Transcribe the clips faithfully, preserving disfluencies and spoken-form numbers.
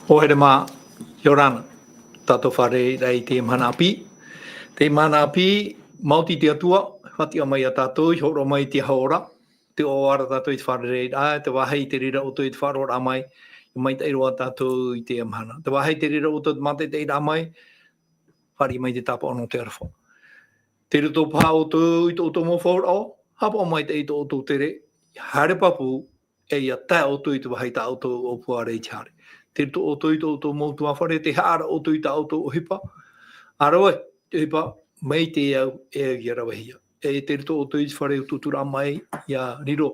Pōhere mā, ʻia ora na. Tātou fārereiraʻa i te mahana ʻāpī. Te mahana ʻāpī, maoti te Atua, faʻatiʻa mai iā tātou, i hōroʻa mai i te aho ora, te ʻoaʻoa ra tātou i te fārereiraʻa, te vāhi i te reira ʻoutou i te faʻaroʻoraʻa mai, ʻia maitaʻi roa tātou i teie mahana. Te vāhi i te reira ʻoutou i te mātaʻitaʻiraʻa mai, fāriʻi mai te tāpaʻo nō te aroha. Tei roto paha ʻoutou i tō ʻoutou mau fauraʻo, haʻapaʻo maitaʻi i tō ʻoutou tere, haere pāpū, e ʻia tae ʻoutou i te vāhi tā ʻoutou ʻōpua ra i te haere. Tei roto ʻoutou i tō ʻoutou mau ʻutuāfare, tē haʻa ra ʻoutou i tā ʻoutou ʻohipa. ʻA rave, te ʻohipa, mai te au, e au ʻia ravehia. E tei roto ʻoutou i te fare utuuturaʻa mai, ʻia riro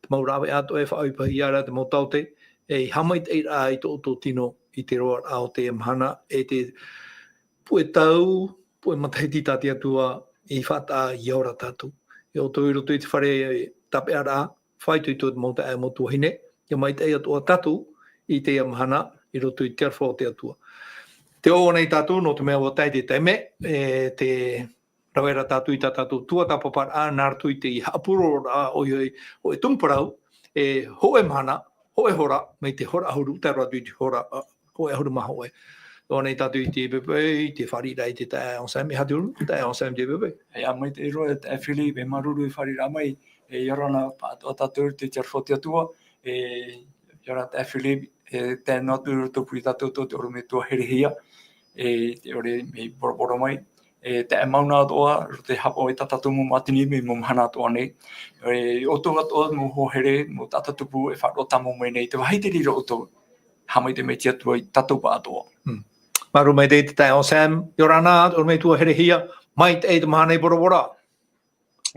te mau rāveʻa atoʻa e faʻaʻohipahia ra te mau taote, e haʻamaitaʻiraʻa i tō ʻoutou tino i te roaraʻa o te mahana, e te puʻe tau, puʻe matahiti tā te Atua i faʻataʻa ʻia ora tātou. E ʻoutou i roto i te fare tāpeʻaraʻa, faʻaitoito te mau taeaʻe, mau tuahine, ʻia maitaʻi atoʻa tātou i teie mahana i roto i te aroha o te Atua. Tē ʻoaʻoa nei tātou, nō te mea ʻua tae te taime, e te rave ra tātou i tā tātou tuatāpaparaʻa, nā roto i te haʻapurororaʻa, ʻoia hoʻi, hōʻē tumu parau, e hōʻē mahana, hōʻē hora, mai te hora ʻahuru, tae roa atu i te hora, ā, hōʻē ʻahuru mā hōʻē. Tē ʻoaʻoa nei tātou i te poʻipoʻi, i te fāriʻiraʻa i te taeaʻe Anselme, e aha te huru, taeaʻe Anselme, te poʻipoʻi. ʻĒ, maitaʻi roa, taeaʻe Philippe, e māuruuru i te fāriʻiraʻa mai, e, ʻia ora na paʻatoʻa tātou i te aroha o te Atua, e, ʻia ora taeaʻe Philippe, e, tae noa atu i roto pū ia tātou tō te ʻorometua Herehia, e, tē ʻore mea borabora mai, e, taeaʻe Mauna atoʻa, roto i te haʻapaʻo i tā tātou mau mātini, mea mau mahana atoʻa nei. E, ʻoutou atoʻa, mau hoa here, mau taʻata tupu, e faʻaroʻo tāmau mai nei, te vāhi i te reira ʻoutou, haʻamaitaʻi mai te Atua ia tātou paʻatoʻa. Mm. Māuruuru maitaʻi te taeaʻe Anselme, ʻia ora na, ʻorometua Herehia, maitaʻi te mahana i Bora Bora.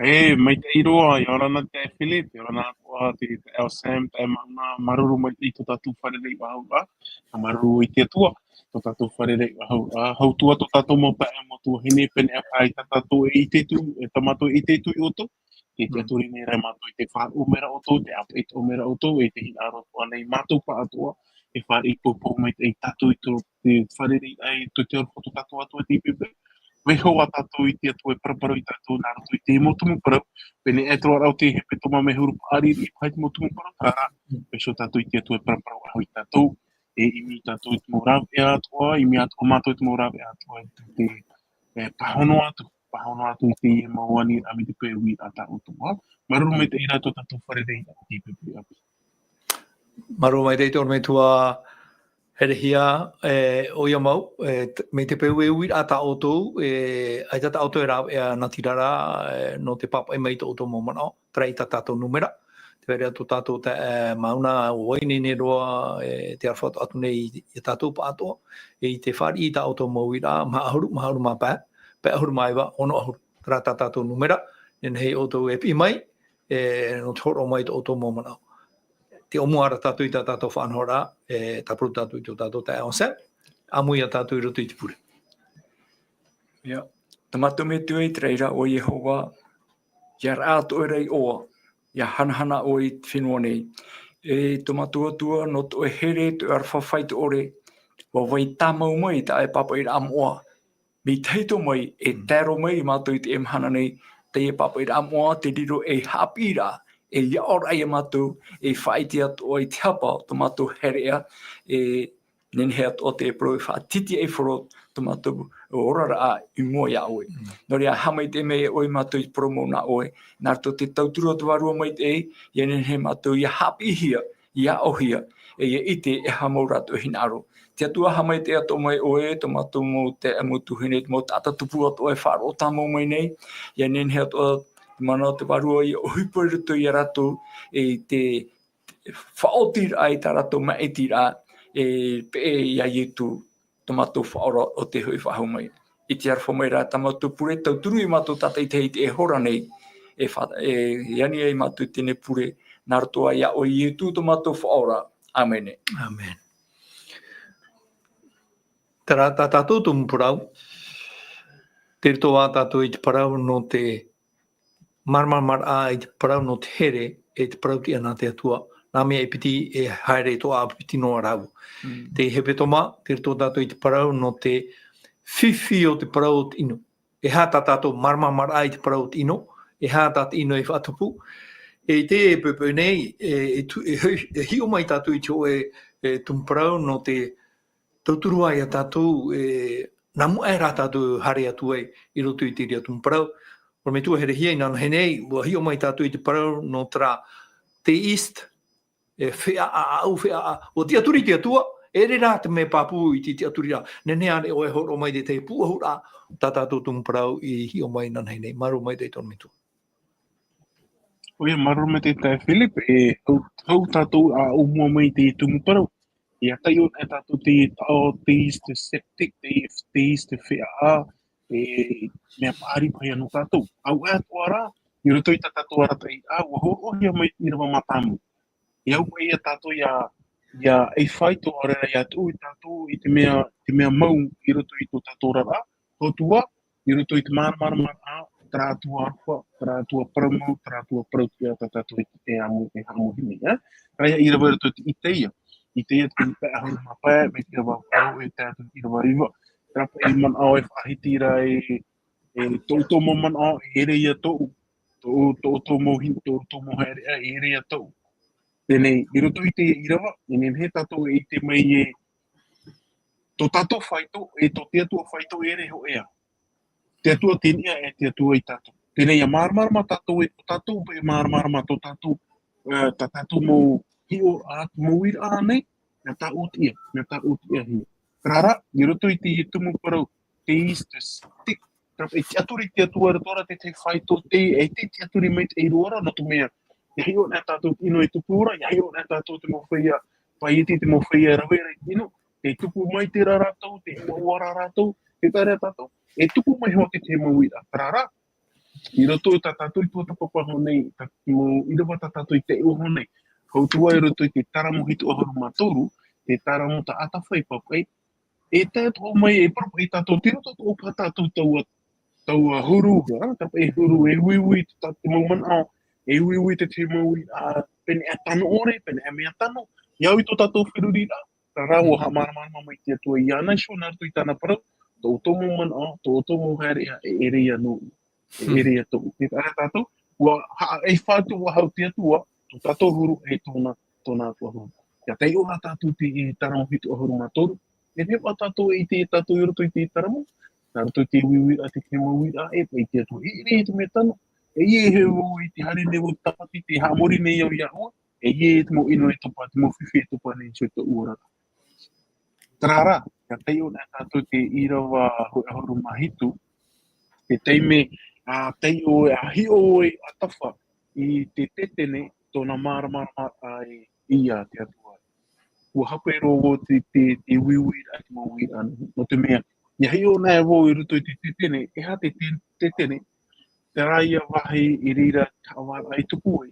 E, maitaʻi roa, ʻia ora na taeaʻe Philippe, ʻia ora na atoʻa te taeaʻe Anselme, taeaʻe Mauna, māuruuru maitaʻi tō tātou fārereiraʻa, māuruuru i te Atua, tō tātou fārereiraʻa, ā, hau atu tō tātou mau taeaʻe, mau tuahine, pēneiaʻe paha i tā tātou e ʻite atu, e tā mātou e ʻite atu ia ʻoutou, tē tiʻaturi nei ra mātou i te faʻaroʻo mai ra ʻoutou, te ʻāpeʻe mai ra ʻoutou, e te hinaʻaro atoʻa nei mātou paʻatoʻa, e fāriʻi poupou maitaʻi tātou i tō te fārereiraʻa i tō te aroha o tō tātou Atua i te poʻipoʻi. Vaiiho ā tātou i te Atua e paraparau ia tātou nā roto i te mau tumu parau, pēneiaʻe te roaraʻa o te hepetoma mea huru paʻari i paʻi te mau tumu parau, terā rā, vaiiho tātou i te Atua e paraparau ʻāhau ia tātou, e ʻimi tātou i te mau rāveʻa atoʻa, ʻimi atoʻa mātou i te mau rāveʻa atoʻa, e te, e, pāhono atu, pāhono atu i teie mau aniraʻa mai te peu uiraʻa tā ʻoutou, ā. Māuruuru maitaʻi rā tō tātou fārereiraʻa i te poʻipoʻi ʻāpī. Māuruuru maitaʻi te ʻorometua Herehia, e, ʻoia mau, e, t-, mai te peu e uiraʻa tā ʻoutou, e, ʻaita tā ʻoutou e rāveʻa natirara, e, nō te pāpaʻi mai i tō ʻoutou mau manaʻo, terā i tā tātou nūmera, te vai ra tō tātou taeaʻe, e, Mauna, ʻua ineine roa, e, te aroha atu nei ia tātou paʻatoʻa, i te fāriʻi i tā ʻoutou mau uiraʻa, maha ʻahuru, maha ʻahuru mā pae, pae ʻahuru mā iva, ono ʻahuru, terā tā tātou nūmera, nehenehe ʻoutou e piʻi mai, e, nō te hōroʻa mai i tō ʻoutou mau manaʻo. Tē ʻōmua ra tātou i tā tātou faʻanahoraʻa, e, tāpura tātou i tō tātou taeaʻe Anselme, ʻāmui ia tātou i roto i te pure. ʻIa, tā mātou Metua i te raʻi ra ʻo Iehova, ʻia raʻa atoʻa ra iʻoa, ʻia hanahana ʻoe i te fenua nei. E tō mātou Atua, nō tō ʻoe here, tō ʻoe aroha faʻaitoito, ʻua vai tāmau mai i tā ʻoe pāpaʻiraʻa moʻa, mai tahito mai, e tae roa mai ia mātou i teie mahana nei, teie pāpaʻiraʻa moʻa, te riro ei haʻapiʻiraʻa, ei aʻoraʻa ia mātou, ei faʻaʻite atoʻa i te hapa o tō mātou haereʻa, e nehenehe atoʻa te parau e faʻatītīʻaifaro tō mātou oraraʻa i mua iā ʻoe. Mm. Nō reira, haʻamaitaʻi mai ʻoe ia mātou i te parau mau nā ʻoe, nā roto i te tauturu o te Vārua Maitaʻi, ʻia nehenehe mātou ʻia haʻapiʻihia, ʻia aʻohia, e ʻia ʻite e aha mau rātou hinaʻaro. Te Atua, haʻamaitaʻi atoʻa mai ʻoe, tō mātou mau taeaʻe, mau tuahine, mau taʻata tupu atoʻa e faʻaroʻo tāmau mai nei, ʻia nehenehe atoʻa te mana o te Vārua ʻia ʻohipa i roto ia rātou, e te faʻaotiraʻa i tā rātou maʻitiraʻa, e peʻe iā Ietu, tō mātou Faʻaora ʻo tē hoʻi faʻahou mai. I te aroha mai rā tā mātou pure, tauturu ia mātou tātaʻitahi i teie hora nei, e fa-, e ani ai mātou i teie pure, nā roto aʻe iā ʻoe Ietu tō mātou Faʻaora. ʻĀmene. ʻĀmene. Terā tā tātou tumu parau, tei roto ā tātou i te parau nō te māramaramaraʻa i te parau nō te here, e te parau tiʻa nā te Atua, nā mea e piti e haere atoʻa, piti noa rāua. Mm. Te hepetoma, tei roto tātou i te parau nō te fifi o te parau o te ʻino. E aha tā tātou māramaramaraʻa i te parau o te ʻino, e aha tā te ʻino e faʻatupu. E i teie poʻipoʻi nei, e, e tu-, e hoi-, e hiʻo mai tātou i te hōʻē, e, tumu parau nō te Tauturu ai ia tātou, e, nā mua aʻe rā tātou haere atu ai i roto i te reira tumu parau. ʻOia, metua herehia, inanahi nei, ʻua hiʻo mai tātou i te parau nō terā theist, e, feiā, ʻaʻau feiā, ʻua tiʻaturi te Atua, e ʻere rā te mea pāpū i te tiʻaturiraʻa. Nehenehe ānei ʻoe e hōroʻa mai te tahi pūʻohuraʻa, tā tātou tumu parau i hiʻo mai inanahi nei. Māuruuru maitaʻi tō ʻoe metua. ʻOia, māuruuru maitaʻi Philip, e, hou, hou tātou ʻa ʻōmua mai te tumu parau. ʻIa taiʻo anaʻe tātou te taʻo, theist sceptic, te, theist feiā, e, mea paʻari paʻi nō tātou. ʻAuē atoʻa rā, i roto i tā tātou arataʻiraʻa, ʻua hōroʻahia mai ʻīrava mātāmua. E au paʻi ia tātou ʻia, ʻia ʻeifaito, ʻaore rā ʻia tuʻu ia tātou i te mea, te mea mau i roto i tō tātou oraraʻa, tō tua, i roto i te māramarama, ā, terā Atua aroha, terā Atua parau mau, terā Atua parau tiʻa tā tātou e, e haʻamo-, e haʻamoʻahia nei, ā? Terā ia ʻīrava i roto i te Isaia. Isaia te pene pae ʻahuru mā pae, mai te ʻīrava vaʻu e tae atu i te ʻīrava iva. Terā paʻi manaʻo e faʻahiti ra e, e tō ʻoutou mau manaʻo, e ʻere ia tōʻu, tō, tō ʻoutou mau hin-, tō ʻoutou mau haereʻa, e ʻere ia tōʻu. Teie, i roto i te ʻīrava, e nehenehe tātou e ʻite mai ē, tō tātou faito, e tō te Atua faito e ʻere hōʻē ā. Te Atua tei niʻa e te Atua ia tātou. Teie, ʻia māramarama tātou e tō tātou, e māramarama tō tātou, e, tā tātou mau hiʻo, ā, mau uiraʻa nei, mea tāʻōtiʻa, mea tāʻōtiʻahia. Terā rā, i roto i te tumu parau, theist sceptic, terā paʻi e tiʻaturi te Atua i roto ra te, te faito te, e te tiʻaturi maitaʻi roa ra, nō te mea, ʻia hiʻo anaʻe tātou te ʻino e tupu ra, ʻia hiʻo anaʻe tātou te mau feiā, paʻi te, te mau feiā rave ra i te ʻino, tē tupu maitaʻi ra rātou, tē hiʻopoʻa ra rātou, tē tae ra tātou, e tupu mai hoʻi te, te mau uiraʻa, terā rā, i roto i tā tātou i tuatāpapa hoʻi nei, tā, mau ʻīrava tā tātou i taiʻo hoʻi nei, hou atu ā i roto i te Taramo hitu ʻahuru mā toru, te Taramo taʻata feiā paʻi, e tae atoʻa mai, e parau paʻi tātou, tei roto atoʻa paʻi tātou taua, taua huru, ā, terā paʻi e huru, e uiui tā te mau manaʻo, e uiui te, te mau, ā, pēneiaʻe tano ʻore, pēneiaʻe mea tano, ʻia au i tō tātou feruriraʻa, terā rā ʻua haʻamāramarama mai te Atua iāna iho nā roto i tāna parau, tō ʻoutou mau manaʻo, tō ʻoutou mau haereʻa, e ʻere ia nōʻu, e ʻere ia tōʻu. Tē tae ra tātou, ʻua haʻa-, ʻeifaito, ʻua hau te Atua, tō tātou huru, e tōna, tōna atoʻa huru. ʻIa taiʻo rā tātou te, e Taramo hitu ʻahuru mā toru, e nehenehe paʻi tātou e ʻite tātou i roto i te Taramo, nā roto i te uiuiraʻa, te, te mau uiraʻa, e paʻi te Atua, e ʻere te mea tano, e ʻeiaha vau i te haere nei vau tāpati, tē haʻamori nei au iā ʻoe, e ʻeiaha te mau ʻino e topa, te mau fifi e topa nei i tōʻu oraraʻa. Terā rā, ʻia taiʻo anaʻe tātou te ʻīrava hōʻē ʻahuru mā hitu, te taime, ā, taiʻo ʻoe, ʻa hiʻo ʻoe, ʻa tafa i te tetene, tōna māramarama, ā, i, ia te Atua. ʻUa hape roa vau te, te, te uiuiraʻa, te mau uiraʻa, nō te mea, ʻia hiʻo anaʻe vau i roto i te tetene, e aha te, te, tetene, terā ia vāhi i reira te haʻavāraʻa i tupu ai.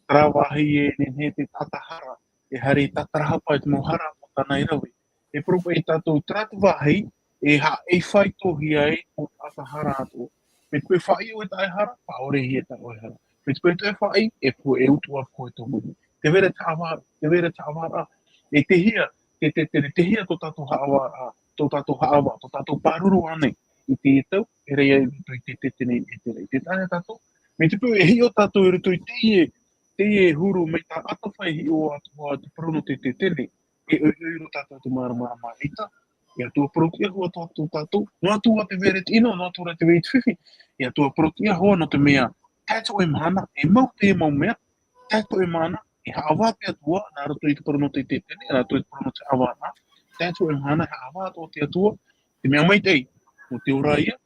Terā vāhi e nehenehe te taʻata hara, e haere tātarahapa i te mau hara o tāna i rave. E parau paʻi tātou, terā te vāhi, e ha-, e faitohia ai tō taʻata hara atoʻa. Mai te peu e faʻaʻī ʻoe i tā ʻoe hara, faʻaʻorehia tā ʻoe hara. Mai te peu e faʻaʻī, e pu-, e utuʻa koe tō muri. Tē vai ra te haʻavā-, tē vai ra te haʻavāraʻa, e tē hia, te, te, te, tē hia tō tātou haʻavāraʻa, tō tātou haʻavā, tō tātou pāruru ānei i teie tau, e rave i roto i te, te, te tetene e te raʻi. Tē tae ra tātou, mai te peu e hiʻo tātou i roto i teie, teie huru mai tā ʻAtafa e hiʻo atoʻa te parau nō te, te tetene, e ʻoiʻoi roa tātou te māramarama ʻaita, ʻia Atua parauʻtiʻa hoʻi atoʻa tātou, noa atu ā tē vai ra te ʻino, noa atu rā tē vai ra te fifi, ʻia Atua parauʻtiʻa hoʻi nō te mea, tae atu ʻoe mahana, e mau te mau mea, tae atu ʻoe mahana, e haʻavā te Atua, nā roto i te parau nō te tetene, nā roto i te parau nō te haʻavāraʻa, tae atu ʻoe mahana, e haʻavā atoʻa te Atua, te mea maitaʻi, ʻo tē ora ia,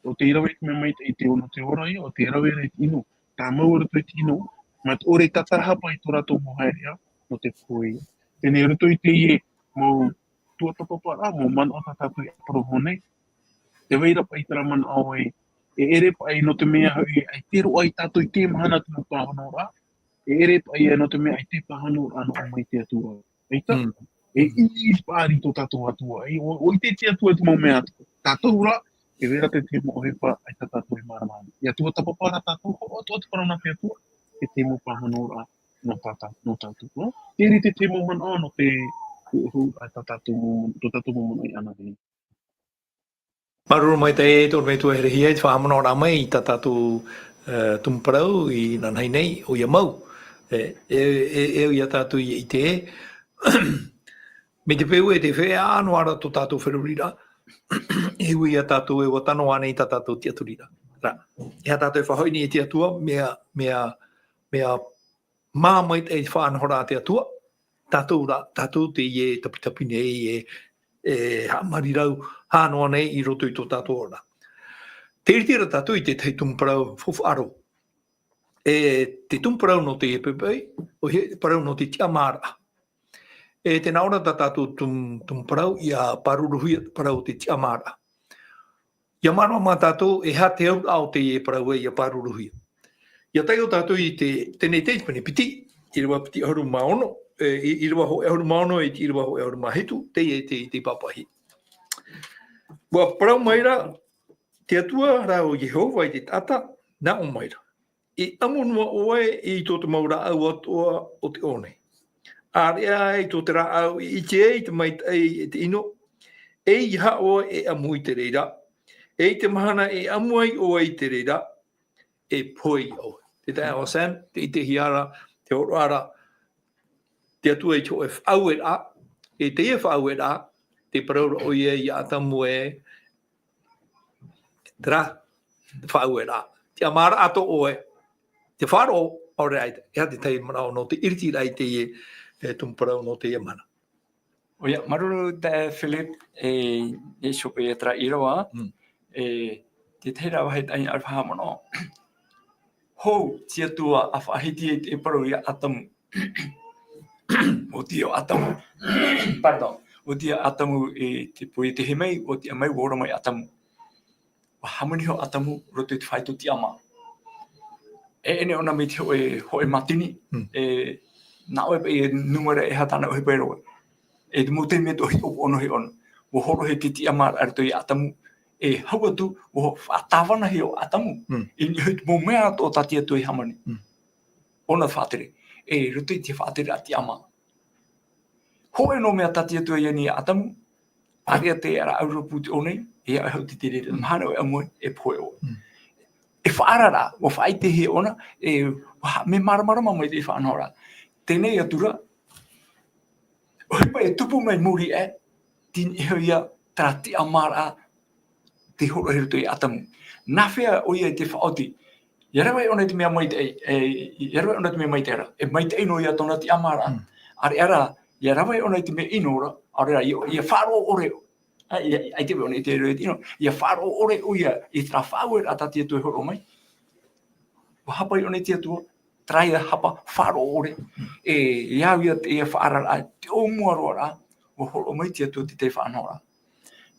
ʻo tē rave i te mea maitaʻi te ono te ora ia, ʻo tē rave ra i te ʻino, tāmau i roto i te ʻino, mā te ʻore tātarahapa i tō rātou mau haereʻa, nō te pohe ia. Teie nei i roto i teie mau tuatāpaparaʻa, mau manaʻo tā tātou e parau hoʻi nei, tē vai ra paʻi terā manaʻo e, e ʻere paʻi nō te mea hoʻi, ʻaita e roaʻa ia tātou i teie mahana te mau pāhonoraʻa, e ʻere paʻi nō te mea ʻaita e pāhonoraʻa noa mai te Atua. ʻAita, mm, e ʻī paʻari tō tātou Atua, e ʻo, ʻo ʻite te Atua i te mau mea atoʻa. Tātou rā, tē vai ra te, te mau ʻohipa, ʻaita tātou e mārama nei. ʻIa tuatāpapa rā tātou, hoʻo atoʻa te parau nā te Atua, e te mau pāhonoraʻa nō tā tā-, nō tātou, ā? Terā te, te mau manaʻo nō te, hu-, hu-, ʻa tā tātou mau, tō tātou mau manaʻo i ʻanaʻanatae. Māuruuru maitaʻi e tō ʻoe metua herehia i te faʻahaʻamanaʻoraʻa mai i tā tātou, e, tumu parau inanahi nei, ʻoia mau. E, e, e, e au ia tātou i, i te, Me te peu e te fea noa ra tō tātou feruriraʻa, e ui ia tātou e ua tano ānei tā tātou tiʻaturiraʻa. Ra, e aha tātou e faʻahoʻi nei e te Atua, mea, mea, mea māmā i te faʻanahoraʻa a te Atua, tātou ra, tātou teie e tapitapi nei e, e haʻamarirau, hā noa nei i roto i tō tātou ora. Te iriti ra tātou i te tahi tumu parau faufaʻa roa. E te tumu parau nō te pepe, ʻoia te parau nō te tiʻamāraʻa. E tē nā ʻō ra tā tātou tumu, tumu parau, ʻia pāruruhia te parau o te tiʻamāraʻa. ʻIa māramarama tātou, e aha te auraʻa o teie parau ē, ʻia pāruruhia. ʻIa taiʻo tātou i te, teie nei te pene piti, ʻīrava piti ʻahuru mā ono, e, ʻī-, ʻīrava hōʻē ʻahuru mā ono, e te ʻīrava hōʻē ʻahuru mā hitu, teie te, te pāpaʻihia. ʻUa parau mai ra, te Atua ra ʻo Iehova i te taʻata, nā ʻō mai ra. E ʻamu noa ʻoe i tō te mau rāʻau atoʻa o te ʻō nei. ʻĀreʻa i tō te rāʻau e ʻite ai te maitaʻi e te ʻino, e ʻeiaha ʻoe e ʻamu i te reira, e i te mahana e ʻamu ai ʻoe i te reira, e pohe ʻoe. Te taeaʻe Sam, tē ʻitehia ra, te hōroʻa ra, te Atua i te hōʻē faʻaueraʻa, e teie faʻaueraʻa, tē parau ra ʻoia ia Atamu ē, terā, te faʻaueraʻa. Tiʻamāraʻa atoʻa ʻoe, te faʻaroʻo, ʻaore rā, e aha te tahi manaʻo nō te iritiraʻa i teie, e, tumu parau nō teie mahana. ʻOia, māuruuru taeaʻe Philip, e, e hope ia terā ʻīrava, Mm. e, te tahi ra vāhi taʻa hinaʻaro faʻahaʻamanaʻo. Hou, te Atua a faʻahiti i te parau ia Atamu. ʻO ʻoia ʻo Atamu. Pardon. ʻO ʻoia ʻo Atamu i te pohe i te hē mai, ʻo ʻoia mai, ʻua ora mai Atamu. ʻUa hāmani hoʻi Atamu roto i te faito tiʻamā. E, e nehenehe ʻōna mai te hōʻē, hōʻē mātini, Mm. e, nā ʻoe paʻi e nūmera e aha tāna ʻohipa i roto. E te mau taime e toʻohia ʻōna, ʻōna. ʻUa hōroʻahia te tiʻamāraʻa i roto ia Atamu. E hau atu, ʻua faʻatāvanahia ʻo Atamu. Mm. I niʻa i te mau mea atoʻa tā te Atua i hāmani. Mm. ʻŌna faʻatere. E roto i te faʻatere a tiʻamā. Hōʻē noa mea tā te Atua i ani ia Atamu, ʻāreʻa te rāʻau rōpū i te ʻō nei, e ʻaʻe hoʻi te reira, Mm. mahana ʻoe e ʻamu ai, e pohe ʻoe. Mm. E faʻaararaʻa, ʻua faʻaʻitehia ʻōna, e, ʻua ha-, mea māramarama mai te faʻanahoraʻa. Teie nei atu ra, ʻohipa e tupu mai muri aʻe, tei niʻa iho ia terā tiʻamāraʻa, tei hōroʻahia i roto ia Atamu. Nā hea ʻoia i te faʻaoti? ʻIa rave ʻōna i te mea maitaʻi, e, ʻia rave ʻōna i te mea maitaʻi ra. E maitaʻi noa ia tōna tiʻamāraʻa. Mm. ʻĀreʻa rā, ʻia rave ʻōna i te mea ʻino ra, ʻaore rā, ʻia, ʻia faʻaroʻo ʻore, a, ʻia, ʻia, ʻaita e ʻōna i te reo e te ʻino, ʻia faʻaroʻo ʻore ʻoia i terā faʻaueraʻa tā te Atua i hōroʻa mai. ʻUa hapa ʻōna i te Atua, terā ia hapa faʻaroʻo ʻore. Mm. E, ʻia au ia te, ʻia faʻaararaʻa, te ʻōmuaraʻa, ʻua hōroʻa mai te Atua te, te faʻanahoraʻa.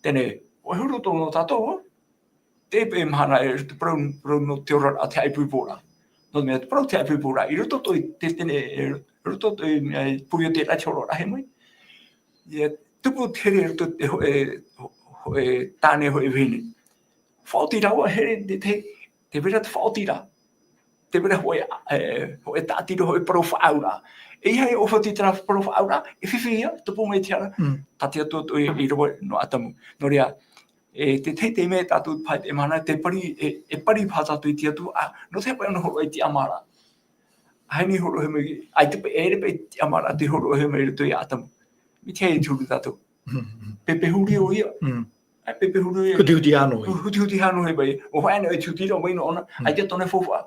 Teie nei, ʻua huru tō nō tātou, te, e mahana e te parau, parau nō te oraraʻa te haʻaipoiporaʻa. Nō te mea te parau te haʻaipoiporaʻa, i roto atoʻa i te, teie nei, e, roto atoʻa i, e, pū o te raʻi te hōroʻaraʻa e mai. ʻIa tupu te here i roto i te hō-, e, hō-, hō-, e, tāne hōʻē vahine. Faʻaoti rāua here te, te, tē vai ra te faʻaotiraʻa. Tē vai ra hōʻē, e, hōʻē tāʻatiraʻa, hōʻē parau faʻaauraʻa. E ʻeiaha e ʻōfatu i terā parau faʻaauraʻa, e fifi ia, tupu mai te hara, Mm. tā te Atua atoʻa i, i rave nō Atamu. Nō reira, e, te, te, te mea tātou paʻi te mahana, tē pari, e, e pari paha tātou i te Atua, ā, nō te aha paʻi ʻōna hōroʻa i te tiʻamāraʻa. ʻAita e hōroʻahia mai, ʻaita paʻi, ʻere paʻi te tiʻamāraʻa tei hōroʻahia mai i roto ia Atamu. Mai te aha e huru tātou? Mm, mm. Pepe huri ʻoia. Mm. ʻAita pepe huri ʻoia. Hutihuti hānui. Hu-, hutihuti hānui paʻi. ʻUa faʻaea ʻoia e hutihuti ra, ʻua ʻino ʻōna. Mm. ʻAita tōna faufaʻa.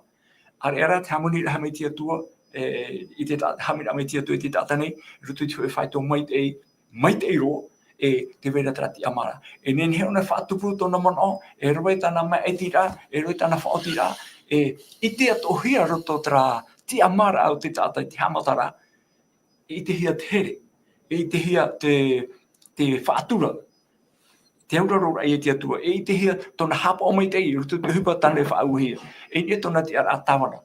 ʻĀreʻa rā te hāmaniraʻa mai te Atua, e, i te ta-, hāmaniraʻa mai te Atua i te taʻata nei, i roto i te hōʻē faito maitaʻi, maitaʻi roa, e tē vai ra terā tiʻamāraʻa. E nehenehe ʻōna e faʻatupu tōna manaʻo, e rave tāna māʻitiraʻa, e rave tāna faʻaotiraʻa, e ʻite atoʻahia roto terā tiʻamāraʻa o te taʻata i te haʻamataraʻa, e ʻitehia te here, e ʻitehia te, te faʻatura, te auraroraʻa ia te Atua, e ʻitehia tōna haʻapaʻo maitaʻi, i roto i te ʻohipa tāna e faʻauehia. E ʻite tōna tiʻaraʻa tāvana.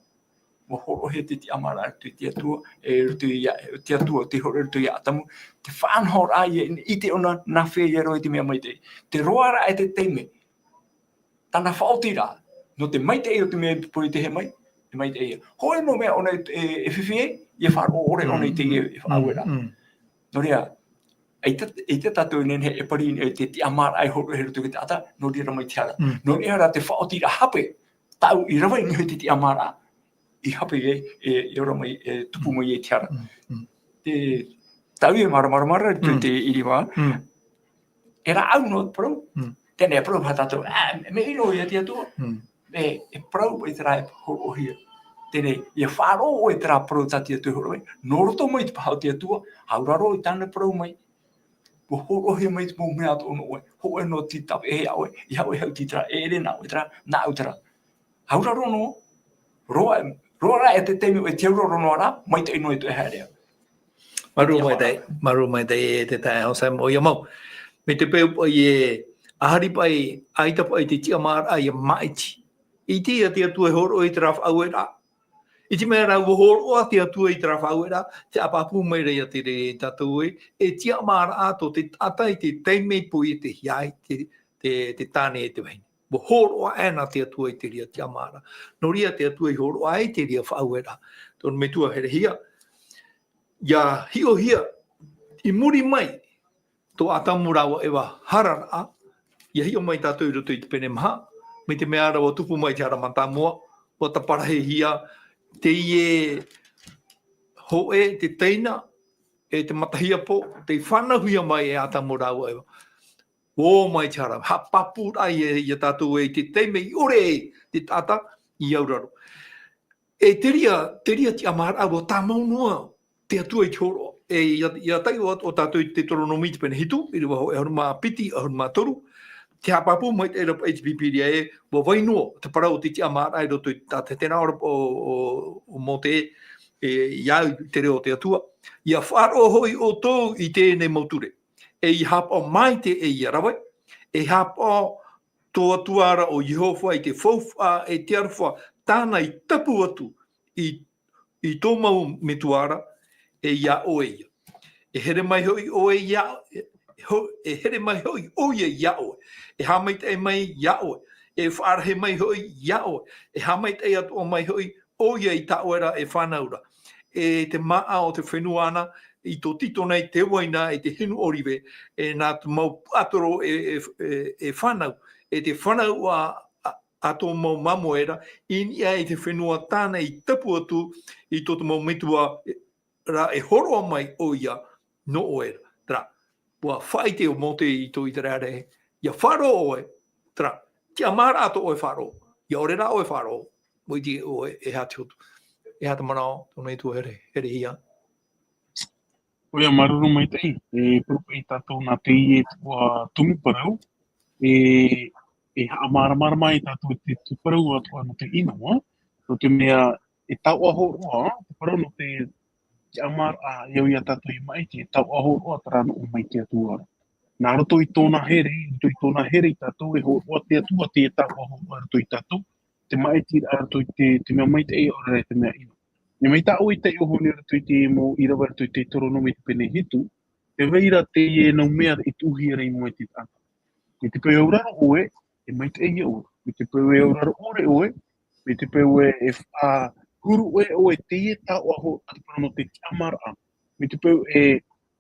ʻUa hōroʻahia te tiʻamāraʻa i roto i te Atua, e roto ia, te Atua, tei hōroʻa i roto ia Atamu, te faʻanahoraʻa ia ʻite ʻōna nā hea ia rave i te mea maitaʻi. Te roaraʻa e te taime, tāna faʻaotiraʻa, nō te maitaʻi o te mea i pohe i te hē mai, e maitaʻi ia. Hōʻē noa mea ʻōna e, e, e fifi ai, ʻia faʻaroʻo ʻore ʻōna i te, Mm, e faʻaueraʻa. Mm. Nō reira, ʻaita, ʻaita tātou e nehenehe e pari i te tiʻamāraʻa e hōroʻahia i roto i te taʻata, nō reira mai te hara. Mm. Nō reira rā te faʻaotiraʻa hape, tāʻu i rave i niʻa i te tiʻamāraʻa, i hape e, e, e ora mai, e tupu mai i te hara. Mm, mm. Te, Tau e māramarama ra i te ʻiriwa. E rāʻau noa te parau. Teie nei e parau paha tātou, ā, mea ʻino ia te Atua. E, e parau paʻi terā e hōroʻahia. Teie nei, ʻia faʻaroʻo ʻoe terā parau tā te Atua e hōroʻa mai. Nō roto mai te paha o te Atua, auraro i tāna parau mai. ʻUa hōroʻahia mai te mau mea atoʻa nō ʻoe. Hōʻē noa te tāpeʻa ia ʻoe. ʻEiaha ʻoe e haʻuti terā, e ʻere nā ʻoe terā, nāʻu terā. Auraro noa, roa, roa rā e te taime ʻoe te auraro noa ra, maitaʻi noa e toe haere. Māuruuru maitaʻi, māuruuru maitaʻi e te taeaʻe Samuel, ʻoia mau. Mai te peu paʻi e, ʻaita paʻi, ʻaita paʻi te tiʻamāraʻa ʻia māʻiti. ʻIte ia te Atua e hōroʻa i terā faʻaueraʻa. I te mea rā, ʻua hōroʻa te Atua i terā faʻaueraʻa, te ʻāpapū mai ra ia te reira ia tātou ē, e tiʻamāraʻa tō te taʻata i te taime i poiete ai te, te, te tāne e te vahine. ʻUa hōroʻa aʻena te Atua i te reira tiʻamāraʻa. Nō reira te Atua i hōroʻa ai te reira faʻaueraʻa. Tōna metua herehia, ʻia hiʻohia, i muri mai, tō Atamu rāua ʻo Eva hararaʻa, ʻia hiʻo mai tātou i roto i te pene maha, mai te mea ra ʻua tupu mai te hara mātāmua, ʻua taparahihia, teie hōʻē, te teina, e te matahiapo, tei fānauhia mai e Atamu rāua ʻo Eva. ʻUa ō mai te hara, haʻapāpū ra ia, ia tātou ē i te taime i ʻore ai te taʻata i auraro. E te reira, te reira tiʻamāraʻa ʻua tāmau noa te Atua i te hōroʻa. E ʻia, ʻia tae ʻo, ʻo tātou i te Teuteronome te pene hitu, ʻiriwa hōʻē ʻahuru mā piti, ʻahuru mā toru, te haʻapāpū maitaʻi ra paʻi te Pīpīria ē, ʻua vai noa te parau o te tiʻamāraʻa i roto i te taʻata, tē nā ʻō ra ʻo, ʻo, ʻo Mōte, e, ʻia au i te reo o te Atua. ʻIa faʻaroʻo hoʻi ʻoutou i teie nei mau ture. E ʻia haʻapaʻo maite ʻoia ia rave, e haʻapaʻo tō Atua ra ʻo Iehova i te faufaʻa e te aroha tāna i tapu atu i, i tō mau metua ra, e ia ʻoe ia. E here mai hoʻi ʻoe ia, e, ho-, e here mai hoʻi ʻoia ia ʻoe. E haʻamaitaʻi mai ia ʻoe. E faʻarahi mai hoʻi ia ʻoe. E haʻamaitaʻi atoʻa mai hoʻi ʻoia i tā ʻoe ra e fānau ra. E te māʻa o te fenua na, i tō Tito nei te uaina, e te hinu ʻōrive, e nā te mau puaʻatoro e, e, e, e fānau, e te fānau a, a, a tō mau māmoe ra, i niʻa i te fenua tāna i tapu atu i tō te mau metua ra e hōroʻa mai ʻoia nō ʻoe ra. Terā, ʻua faʻaʻite ʻo Mōte i tō ʻĪteraʻera, ʻia faʻaroʻo ʻoe, terā, tiʻamāraʻa tō ʻoe faʻaroʻo, ʻia ʻore rā ʻoe faʻaroʻo, ʻua ʻite ʻoe e aha te hotu, e aha te manaʻo, tōna metua here, herehia. ʻOia, māuruuru maitaʻi, e parau paʻi tātou nā teie, ā, tumu parau, e, e haʻamāramarama ai tātou te, te parau atoʻa nō te ʻino, ā, nō te mea, e taoʻa hōroʻa, te parau nō te tiʻamāraʻa, e au ia tātou i maʻiti, e taoʻa hōroʻa terā nō ʻō mai te Atua ra. Nā roto i tōna here, i roto i tōna here ia tātou e hōroʻa te Atua, te taoʻa hōroʻa i roto ia tātou, te maʻitiraʻa i roto i te, te mea maitaʻi, ʻaore rā te mea ʻino. E mai tā ʻoe i taiʻo hoʻi i roto i te mau ʻīrava i roto i te Teuteronome te pene hitu, tē vai ra teie nau mea e tuʻuhia ra i mua i te taʻata. Mai te peu e auraro ʻoe, e maitaʻi ia ʻoe. Mai te peu e auraro ʻore ʻoe, mai te peu e, e faʻahuru ʻoe, ʻoe teie taoʻa hō-, a te parau nō te tiʻamāraʻa. Mai te peu e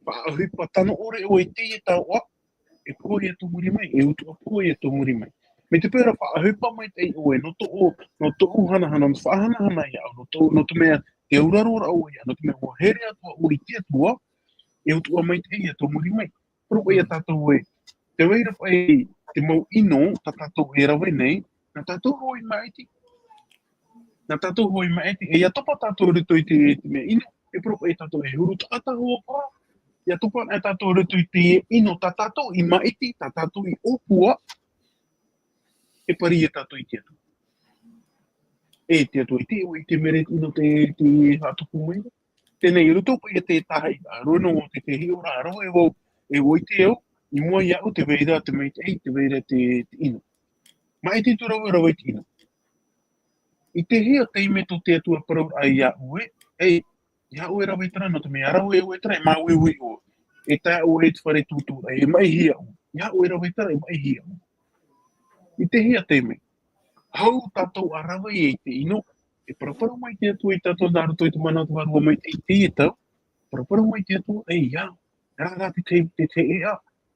faʻaʻohipa tano ʻore ʻoe teie taoʻa, e pohe ia tō muri mai, e utuʻa pohe ia tō muri mai. Mai te peu ra faʻaʻohipa maitaʻi ʻoe, nō tō, nō tōʻu hanahana, nō faʻahanahana ia au, nō tō, nō te mea, te auraro ra ʻoe ia, nō te mea ʻua here atu aʻu i te Atua, e utuʻa maitaʻi ia tō muri mai. Parau paʻi ia tātou ē, tē vai ra paʻi te mau ʻino, tā tātou e rave nei, nā tātou hoʻi maʻiti. Nā tātou hoʻi maʻiti, e ʻia topa tātou i roto i te, te mea ʻino, e parau paʻi tātou e huru taʻata hoʻi paha, ʻia topa anaʻe tātou i roto i te ʻino tā tātou i maʻiti, tā tātou i ʻōpua, e pari ia tātou i te Atua. E te Atua, ʻite ʻoe i te mea ra ʻino te, te haʻatupu mai ra. Teie nei, i roto paʻi ia te tahi, ā, roa nō te, te hiʻoraʻa, ʻaore rā e vau, e ʻua ʻite au, i mua ia au tē vai ra te maitaʻi, tē vai ra te, te ʻino. Maʻiti atu ra vau e rave i te ʻino. I te hea taime tō te Atua parauraʻa ia ʻoe, e, ʻeiaha ʻoe e rave terā, nō te mea ʻaita ʻoe e rave terā, e māuiui ʻoe. E tae ʻoe i te fare tūtūraʻa, e maʻihia ʻoe. ʻEiaha ʻoe e rave terā, e maʻihia ʻoe. I te hea taime. Hou tātou ʻa rave i te ʻino, e paraparau mai te Atua ia tātou nā roto i te mana o te Vārua Maitaʻi i teie tau. Paraparau mai te Atua, e ia, terā rā te, te, te, te ʻēʻa,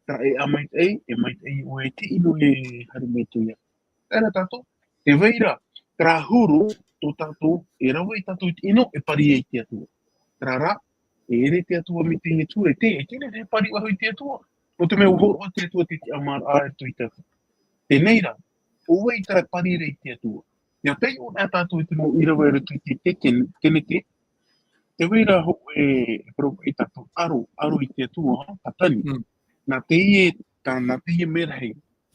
terā ʻēʻa maitaʻi, e maitaʻi ʻoe i te ʻino e haere mai i te ia. Terā tātou, tē vai ra, terā huru, tō tātou, e rave ia tātou i te ʻino, e pari ai te Atua. Terā rā, E ʻere te Atua mai teie ture, te, e teie nei te pari ʻoahu i te Atua. Nō te mea ʻua hōroʻa te Atua te tiʻamāraʻa i roto ia tātou. Teie nei rā, ʻo vai terā pari ra i te Atua? ʻIa taiʻo na tātou i te mau ʻīrava i roto i te, te Ken-, Keneke. Tē vai ra hōʻē, e parau paʻi tātou aro, aro i te Atua, ha, Patani. Mm. Nā teie, tā, nā teie merahi,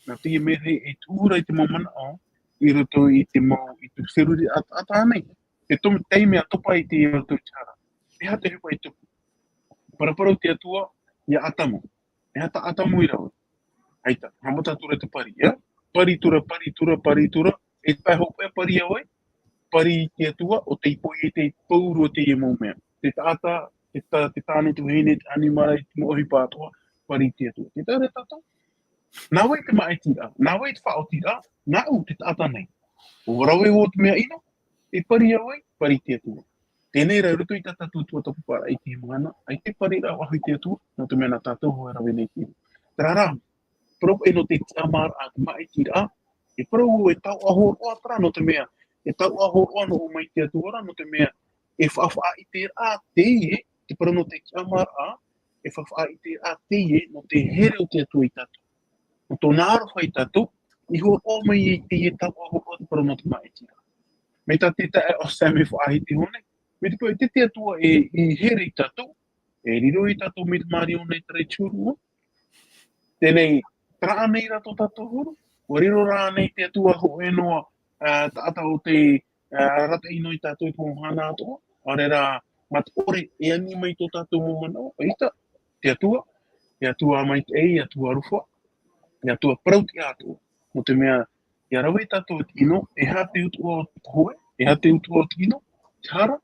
nā teie merahi e tuʻu ra i te mau manaʻo, i roto i te mau, i te seruri a, a tānei. Te tom-, taime ʻa topa i te roto i te hara. E aha te ʻohipa i tupu? Paraparau te Atua, ia Atamu. E aha tā Atamu i rave? ʻAita, haʻamata atu ra te pari, ia? Pari atu ra, pari atu ra, pari atu ra. E pae hopeʻa pari ʻoe, pari i te Atua, ʻo tei poʻi i te pauru o teie mau mea. Te taʻata, te ta-, te tāne, te vahine, te ʻanimara, i te mau ʻohipa atoʻa, pari i te Atua. Te taura tātou. Nā vai te māʻitiraʻa, nā vai te faʻaotiraʻa, nāʻu te taʻata nei. ʻUa rave vau te mea ʻino, e pari ʻoe, pari i te Atua. Teie nei rā, i roto i tā tātou tuatāpaparaʻa i teie mahana, ʻaita e pari ra ʻoahu i te Atua, nō te mea nā tātou hoʻi e rave nei te ʻino. Terā rā, parau paʻi nō te tiʻamāraʻa, te māʻitiraʻa, e parau vau e taoʻa hōroʻa terā, nō te mea, e taoʻa hōroʻa noa mai te Atua ra, nō te mea, e faʻafaʻaʻiteraʻa teie, te parau nō te tiʻamāraʻa, e faʻafaʻaʻiteraʻa teie, nō te here o te Atua ia tātou. Nō tōna aroha ia tātou, i hōroʻa mai i teie taoʻa hōroʻa te parau nō te māʻitiraʻa. Mai tā te taeaʻe Sam e faʻaʻite iho nei, mai te peu ʻaita te Atua e, i here ia tātou, e riro ia tātou mai te Māori o nei te rahi te huru. Teie nei, terā ānei rā tō tātou huru? ʻUa riro rā ānei te Atua hōʻē noa, ā, taʻata ʻo tei, ā, arataʻi noa ia tātou i te mau mahana atoʻa? ʻAore rā, mā te ʻore e ani mai tō tātou mau manaʻo, ʻaita, te Atua, te Atua maitaʻi, te Atua aroha, te Atua parau-tiʻa atoʻa. Nō te mea, ʻia rave tātou i te ʻino, e aha te utuʻa o te pohe, e aha te utuʻa o te ʻino? Te hara,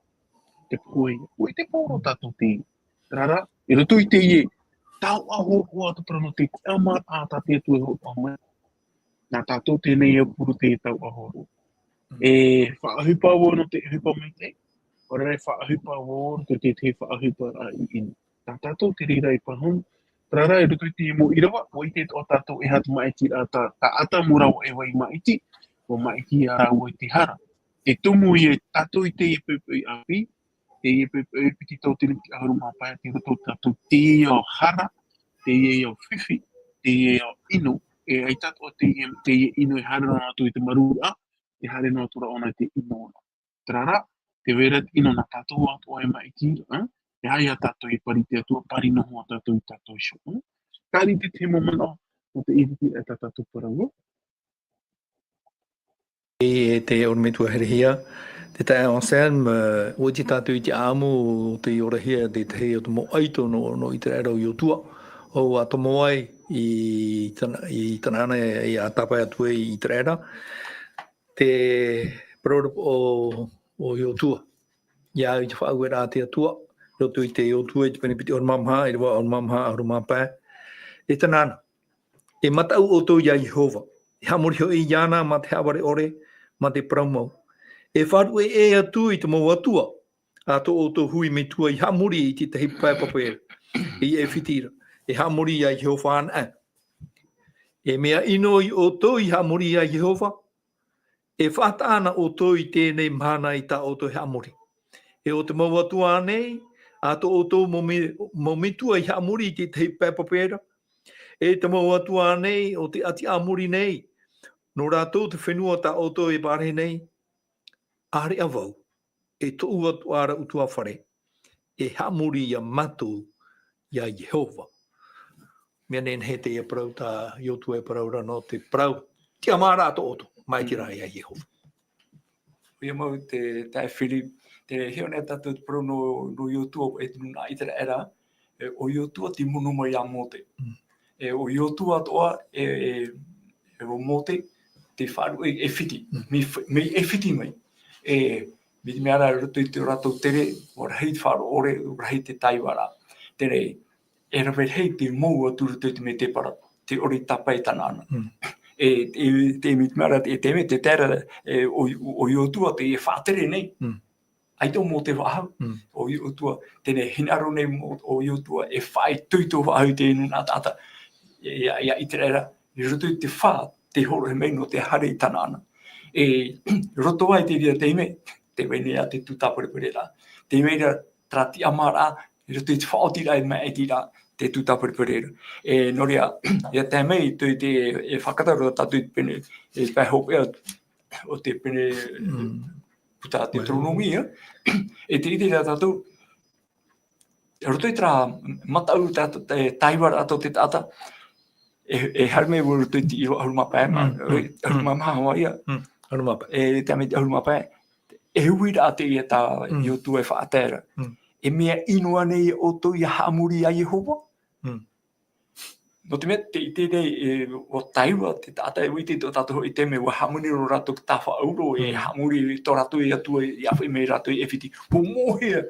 te pohe. ʻUa ʻite pauroa tātou teie. Terā rā, i roto i teie taoʻa hōroʻa te parau nō te tiʻamāraʻa tā te Atua e hōroʻa mai. Nā tātou teie nei e pure teie taoʻa hōroʻa. Mm. E faʻaʻohipa vau nō te ʻohipa maitaʻi, ʻaore rā e faʻaʻohipa vau i roto i te, te faʻaʻohiparaʻa i ʻino. Tā tātou te reira i pāhono. Terā rā, i roto i te mau ʻīrava, ʻua ʻite atoʻa tātou e aha te māʻitiraʻa tā, tā Atamu rāua ʻo Eva i māʻiti, ʻua māʻiti ia rāua i te hara. Te tumu ia tātou i teie poʻipoʻi ʻāpī, teie poʻipoʻi piti tautini piti ʻahuru mā pae, tei roto tātou teie ʻo hara, teie ʻo fifi, teie ʻo ʻino, e ʻaita atoʻa teie, teie ʻino e haere noa atu i te marūraʻa, e haere noa atu ra ʻōna i te ʻino ra. Terā rā, tē vai ra te ʻino nā tātou atoʻa e māʻiti ra, ā? E aha ia tātou e pari i te Atua, pari noa tātou ia tātou iho, ā? Terā te tahi mau manaʻo, nō te ʻite i tā tātou parau. E te ʻorometua herehia, te taeaʻe Anselme, ā, ʻua ʻite tātou i te ʻāʻamu o tei orahia te tahi o te mau ʻaito nō, nō ʻĪteraʻera ʻo Iotua, ʻo, ʻua tomo ai i Tana-, i Tanaana, i ʻa tāpae atu ai i ʻĪteraʻera. Te parau ra ʻo, ʻo Iotua. ʻIa au i te faʻaueraʻa a te Atua, roto i te Iotua i te pene piti ʻahuru mā maha, ʻīrava ʻahuru mā maha, ʻahuru mā pae. E Tanaana, e mataʻu ʻoutou ia Iehova, e haʻamori hoʻi iāna mā te haʻavare ʻore, mā te parau mau. E faʻaruʻe ʻē atu i te mau atua, ā tō ʻoutou hui metua i haʻamori i te tahi pae pape ra, i ʻAifiti ra, e haʻamori ia Iehova anaʻe. E mea ʻino ia ʻoutou i haʻamori ia Iehova, e faʻataʻa na ʻoutou i teie mahana i tā ʻoutou e haʻamori. E ʻo te mau atua ānei, ā tō ʻoutou mau me-, mau metua i haʻamori i te tahi pae pape ra, e te mau atua ānei o te ʻāti ʻĀmori nei, nō rātou te fenua tā ʻoutou e pārahi nei, ʻāreʻa vau, e tōʻu atu ā ra ʻutuāfare, e haʻamori ia mātou, ia Iehova. Mea nehenehe teie parau tā Iotua e parau ra nō te parau, tiʻamāraʻa tō ʻoutou, māʻitiraʻa ia Iehova. ʻOia mau te, taeaʻe Philip, tē hiʻo nei tātou te parau nō, nō Iotua e te nūnaʻa ʻĪteraʻera, e, ʻo Iotua tei mono mai iā Mōte. Mm. E, ʻo Iotua atoʻa, e, e, e ʻo Mōte, tei faʻaruʻe i ʻAifiti. Mm. Mai f-, mai ʻAifiti mai. E, mai te mea ra, i roto i tō rātou tere, ʻua rahi te faʻaroʻo ʻore, ʻua rahi te taivaraʻa. Teie, e rave rahi te mau atu i roto i te mētēpara, tē ʻore i tāpae i Tanaana. Mm. E, e, te, mai te mea ra, e, te, te, te tae ra, e, ʻo, ʻo Iotua tei faʻatere nei. Mm. ʻAita ʻo Mōte faʻahou, Mm. ʻo Iotua, teie hinaʻaro nei mo-, ʻo Iotua, e faʻaitoito faʻahou i te nūnaʻa taʻata, e, ia, ia ʻĪteraʻera, i roto i te fā, tei hōroʻahia mai nō te haere i Tanaana. E, roto ai i te reira taime, tē vai nei ā te tū tāperepereraʻa. Tē vai ra terā tiʻamāraʻa, I roto i te faʻaotiraʻa, e maʻitiraʻa, te tū tāpereperera. E, nō reira, ia tae mai, te, te, e faʻakarara tātou i te pene, e pae hopeʻa, o te pene, Mm. puta Deuteronomia, e te ʻite ra tātou, i roto i terā mataʻu tā, tā, e tāiva rātou te taʻata, e, e haere mai i roto i te ʻīrava ʻahuru mā pae, Mm, mm, ʻahuru mā maha hoʻi ia. Mm, ʻahuru mā pae. E, te ame te ʻahuru mā pae, e uiraʻa teie tā Mm. Iosua e faʻatae ra. Mm. E mea ʻino ānei ʻoutou ia haʻamori iā Iehova? Mm. Nō te mea, te ʻite nei, e, ʻua tāiva te taʻata, e ʻua ʻite tō tātou hoʻi te mea, ʻua hāmani roa rātou i te tāfaʻauro, e Mm. haʻamori tō rātou e Atua, i ʻāfaʻi mai rātou i ʻAifiti. ʻUa mōhia.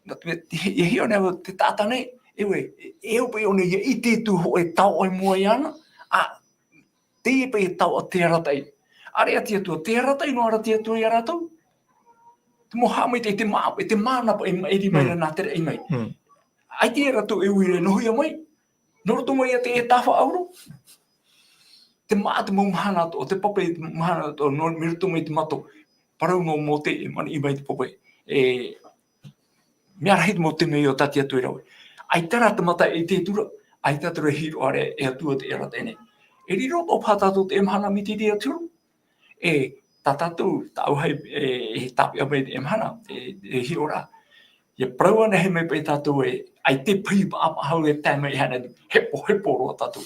Nō te mea, e, e hiʻo nei te taʻata nei, e ʻua, e, e ʻo paʻi ʻōna ia ʻite atu hoʻi e taoʻa i mua iāna, ā, teie paʻi e taoʻa te arataʻi. ʻĀreʻa te Atua, te arataʻi noa ra te Atua iā rātou. Te mau haʻamaitaʻi, te mā-, e te māna paʻi e maʻiri mai ra Mm. nā te raʻi mai. Mm. ʻAita rātou e ui ra e nohohia mai. Nō roto mai ia te, e tāfaʻauro. Te māʻa te mau mahana atoʻa, te pape mahana atoʻa, nō, mai roto mai te mato. Parau nō Mōte, e maniʻi mai te pape. E, mea rahi te mau temeio tā te Atua e rave. ʻAita rā te mata e ʻite atu ra, ʻaita te roa e hiʻo ra e Atua te arataʻi nei. E riro atoʻa paha tātou te mahana mai te reira atu ra. E, tā tātou, tāʻu hoʻi, e, e tāpeʻa mai te mahana, e, e hiʻo ra. Ia parau anaʻe mai paʻi tātou e, ʻaita paʻi paʻapaʻa hau e tae mai e haere atu, hepohepo roa tātou.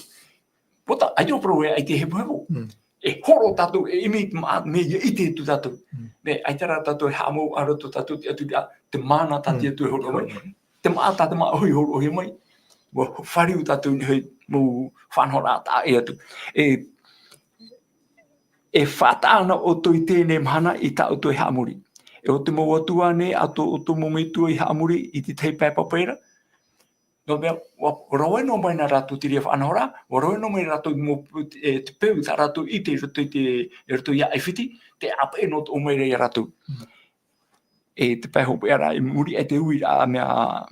Pō tā, ʻaita parau e ʻaita hepohepo. Mm. E horo tātou, e ʻimi te mā-, mea ia ʻite atu tātou. Mm. Mea ʻaita rā tātou e haʻamau ʻā roto tātou te Atua, te māna tā te Mm. Atua e hōroʻa mai. Hōroʻa mai. Te māʻa tā te māʻa hoʻi hōroʻahia mai. ʻUa fāriu tātou i niʻa i te mau faʻanahoraʻa taʻa ʻē atu. E, e faʻataʻa na ʻoutou i teie mahana i tā ʻoutou e haʻamori. E ʻo te mau atua nei, ʻa tō ʻoutou mau metua i haʻamori i te tahi pae pape ra. Nō te mea, ʻua rave noa mai nā rātou te reira faʻanahoraʻa, ʻua rave noa mai rātou mau, e, te peu tā rātou i ʻite i roto i te, i roto iā ʻAifiti, te ʻāpeʻe noa atoʻa mai ra iā rātou. Mm. E te pae hopeʻa ra, i muri aʻe i te uiraʻa a mea,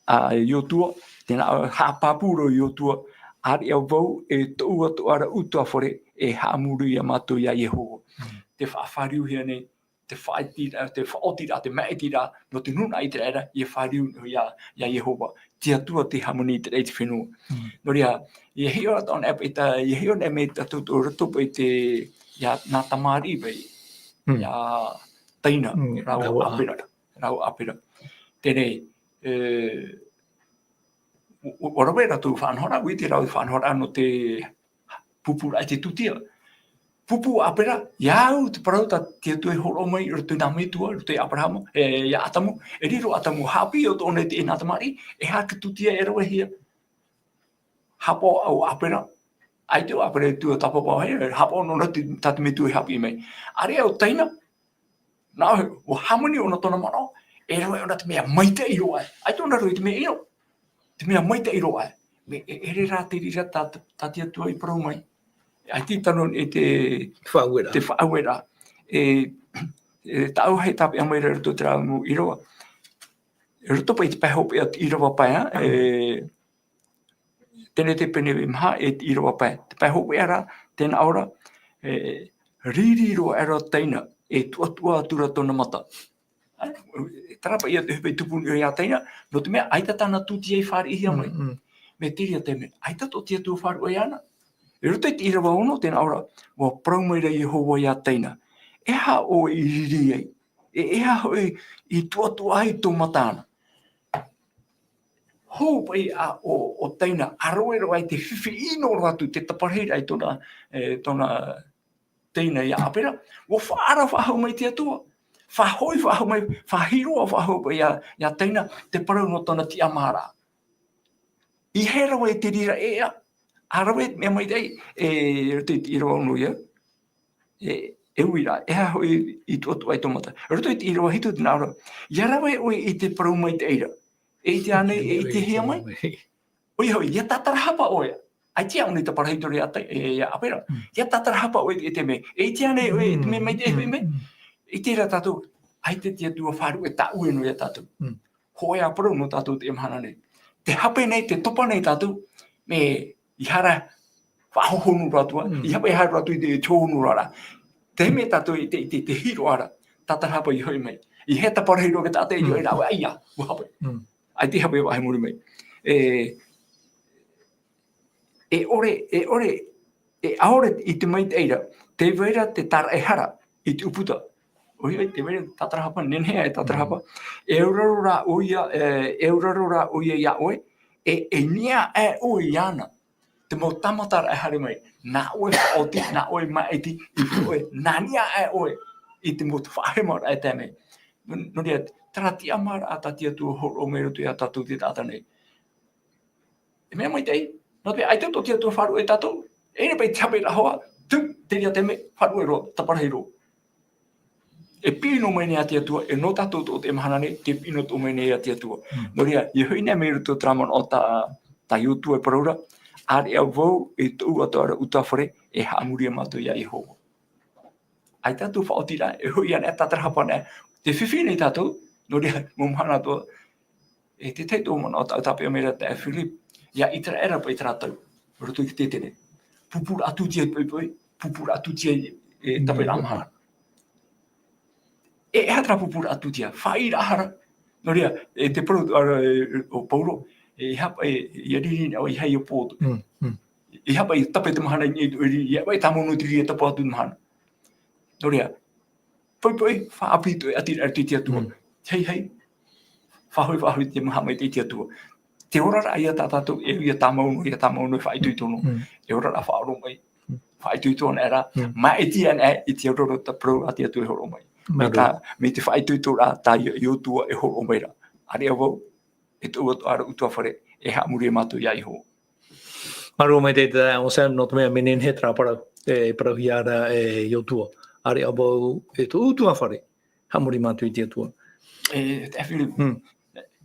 a Iosua, tē nā ʻō, haʻapāpū roa Iosua, ʻāreʻa vau, e tōʻu atoʻa ra ʻutuāfare, e haʻamori iā mātou iā Iehova. Mm. Te faʻafāriuhia nei, te faʻaʻitiraʻa, te faʻaotiraʻa, te maʻitiraʻa, nō te nūnaʻa ʻĪteraʻera, ʻia fāriu iā, iā Iehova, te Atua tei hāmani i te raʻi i te fenua. Mm. Nō reira, ʻia hiʻo atoʻa na e paʻi tā, ʻia hiʻo na e mai tātou tō roto paʻi te, iā nā tamariʻi paʻi, Mm. iā Taina, Mm, rāua rāua ʻĀpera, rāua ʻĀpera. Teie nei, e, ʻo, ʻo, ʻo rave rātou faʻanahoraʻa, ʻua ʻite rāua faʻanahoraʻa nō te pūpūraʻa i te tūtia. Pūpū ʻĀpera, ʻia au te parau tā te Atua e hōroʻa mai i roto i nā metua, i roto iā ʻĀperahama, e, iā ʻĀtamu, e riro ʻĀtamu, haʻapiʻi atoʻa na i te, e nā tamariʻi, e aha te tūtia e ravehia. Haʻapaʻo ʻo ʻĀpera, ʻaita ʻo ʻĀpera e tuatāpapa, e, haʻapaʻo noa ra te, tā te metua e haʻapiʻi mai. ʻĀreʻa ʻo Taina, nā ʻō, ʻua hāmani ʻōna tōna manaʻo, e rave ʻōna te mea maitaʻi roa aʻe. ʻAita ʻōna rave i te mea ʻino, te mea maitaʻi roa aʻe. Mea, e, e ʻere rā te reira tā, tā te Atua i parau mai. ʻAita i tano e te Te faʻaueraʻa. te faʻaueraʻa. E, e tāʻu hoʻi tāpeʻa mai ra i roto i terā mau ʻīrava. I roto paʻi i te pae hopeʻa te ʻīrava pae, ā, e, teie te pene maha e te ʻīrava pae. Te pae hopeʻa ra, tē nā ʻō ra, e, riri roa aʻera Taina, e tuʻatuʻa atu ra tōna mata. Ā, terā paʻi ia te hopeʻa i tupu noa iā Taina, nō te mea ʻaita tāna tūtia i fāriʻihia mai. Mm, mm. Mea te reira te mea, ʻaita tō te Atua e faʻaruʻe iāna. I roto i te ʻīrava ono, tē nā ʻō ra, ʻua parau mai ra Iehova iā Taina. E aha ʻoe i riri ai? E, e aha hoʻi i tuʻatuʻa ai tō mata ʻana? Hou paʻi ā ʻo, ʻo Taina, ʻa rave roa i te fifi ʻino roa atu, te taparahi ra i tōna, e, tōna teina iā ʻĀpera, ʻua faʻaara faʻahou mai te Atua. Faʻahoʻi faʻahou mai, faʻahiroʻa faʻahou paʻi iā, iā Taina, te parau nō tōna tiʻamāraʻa. ʻEiaha rave i te reira ʻēʻa, ʻa rave mea maitaʻi, e, roto i te ʻīrava ono ia. E, e ui ra, e aha hoʻi i tuʻatuʻa ai tō mata. Roto i te ʻīrava hitu tē nā ʻō ra, ʻia rave ʻoe i te parau maitaʻi ra. E ʻite ānei, e ʻitehia mai? ʻOia hoʻi, ʻia tātarahapa ʻoe. ʻAita ʻōna i taparahi atu ra iā Tai-, e, iā ʻĀpera. Mm. ʻIa tātarahapa ʻoe i te mea. E ʻite ānei ʻoe i te mea maitaʻi e hoʻi mai? Mm. ʻIte ra tātou, ʻaita te Atua e faʻaruʻe, tāʻue noa iā tātou. Mm. Hōʻē ā parau nō tātou i teie mahana nei. Tē hape nei, tē topa nei tātou, mea ʻeiaha ra faʻahohonu roa atu ā, Mm. ʻeiaha paʻi e haere roa atu i te, te hohonu roa ra. Te mea tātou i te, i te, te hiroʻa ra, tātarahapa ʻia hoʻi mai. I hea taparahi roa te taʻata e ʻite ra ʻoe, ʻaita, ʻua hape. ʻAita e hape, ʻua haʻamori mai. E, e ʻore, e ʻore, e ʻaore i te maitaʻi ra, tē vai ra te tāraʻehara i te ʻūputa. ʻOia, tē vai ra te tātarahapa, nehenehe e tātarahapa. E auraro rā ʻoia, e, e auraro rā ʻoia iā ʻoe, e, e niʻa aʻe ʻoe iāna. Te mau tāmata ra e haere mai, nā ʻoe faʻaoti, nā ʻoe maʻiti, i ʻoe, nā niʻa aʻe ʻoe, i te mau faʻahemaraʻa e tae mai. Nō, nō reira, terā tiʻamāraʻa tā te Atua hōroʻa mai roto iā tātou te taʻata nei. E mea maitaʻi, nō te mea ʻaita tō te Atua faʻaruʻe iā tātou, e rave paʻi te hape rahoa, tū, te reira te mea, faʻaruʻe roa, taparahi roa. E piʻi noa mai nei iā te Atua, e nō tātou tō te mahana nei, tē piʻi noa atoʻa mai nei iā te Atua. Nō reira, ʻia hoʻi nei mai roto terā manaʻo tā, tā Iosua e parau ra, ʻāreʻa vau e tōʻu atoʻa ra ʻutuāfare, e haʻamori ā mātou iā Iehova. ʻAita atu faʻaoti ra, e hoʻi ana e tātarahapa ana, tē fifi nei tātou, nō reira, mau mahana atoʻa, e te tahi atoʻa manaʻo tā, tāpeʻa mai ra te Philip, iā Iteraera paʻi terā tau, roto i te tetene. Pupuraʻa tūtia poʻipoʻi, pupuraʻa tūtia e, e tāpeʻa ra mahana. E, e aha terā pupuraʻa tūtia, faʻaʻīraʻa ra. Nō reira, e te parau, ā, e, o Paulo, e hapa, e, ʻia riri nei ʻoe i haʻapō. E hapa i tape te mahana i, i, i, ʻia vai tāmau noa te riri e tapu atu mahana. Nō reira, poʻipoʻi, faʻaʻāpī atoʻa e ʻati ra i te Atua. Hei, hei. Faʻahoʻi, faʻahoʻi te maha mai te Atua. Te oraraʻa ia tā tātou, e, ʻia tāmau noa, ʻia tāmau noa, faʻaitoito noa. E oraraʻa faʻaroʻo mai. Faʻaitoito ana ra. Maʻiti ana i te oraraʻa tā parau a te Atua e hōroʻa mai. Mai tā, mai te faʻaitoitoraʻa tā Io-, Iosua e hōroʻa mai ra. ʻĀreʻa vau, e tōʻu atoʻa ra ʻutuāfare, e haʻamori ā mātou iā Iehova. Māuruuru maitaʻi te taeaʻe Sam, nō te mea mea nehenehe terā parau, e parauhia ra e Iosua. ʻĀreʻa vau, e tōʻu ʻutuāfare, haʻamori ā mātou i te Atua. E, te Philip,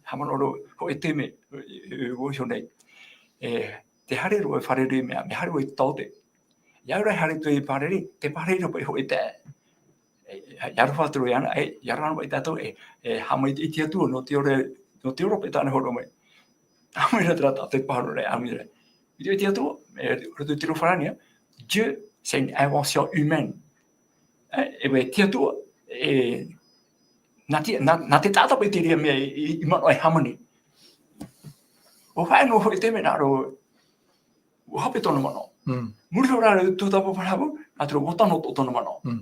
haʻamanaʻo roa, hōʻē taime, e, e, ʻua iho nei. E, tē haere ra ʻoe e fārerei mea, mea haere ʻoe i te taote. ʻIa au ra e haere atu e fārerei, tē fārerei ra paʻi hōʻē taeaʻe. E, e, ʻia aroha atu ra iāna, e, ʻia aroha ana paʻi tātou, e, e, haʻamaitaʻi i te Atua, nō te ora, nō te ora paʻi tāna e hōroʻa mai. Haʻamori ra terā taote, pāhono ra, haʻamori ra. I te, i te Atua, e, roto i te reo farāni, Dieu, c'est une invention humaine. E, e, e te Atua, e, nā te, nā, nā te taʻata paʻi te reira mea i, i, i manaʻo e hāmani. ʻUa haere noa hōʻē taime nā roto, ʻua hape tōna manaʻo. Muri iho rā, tō tāpapa rā vau, nā te reira ʻua tano atoʻa tōna manaʻo.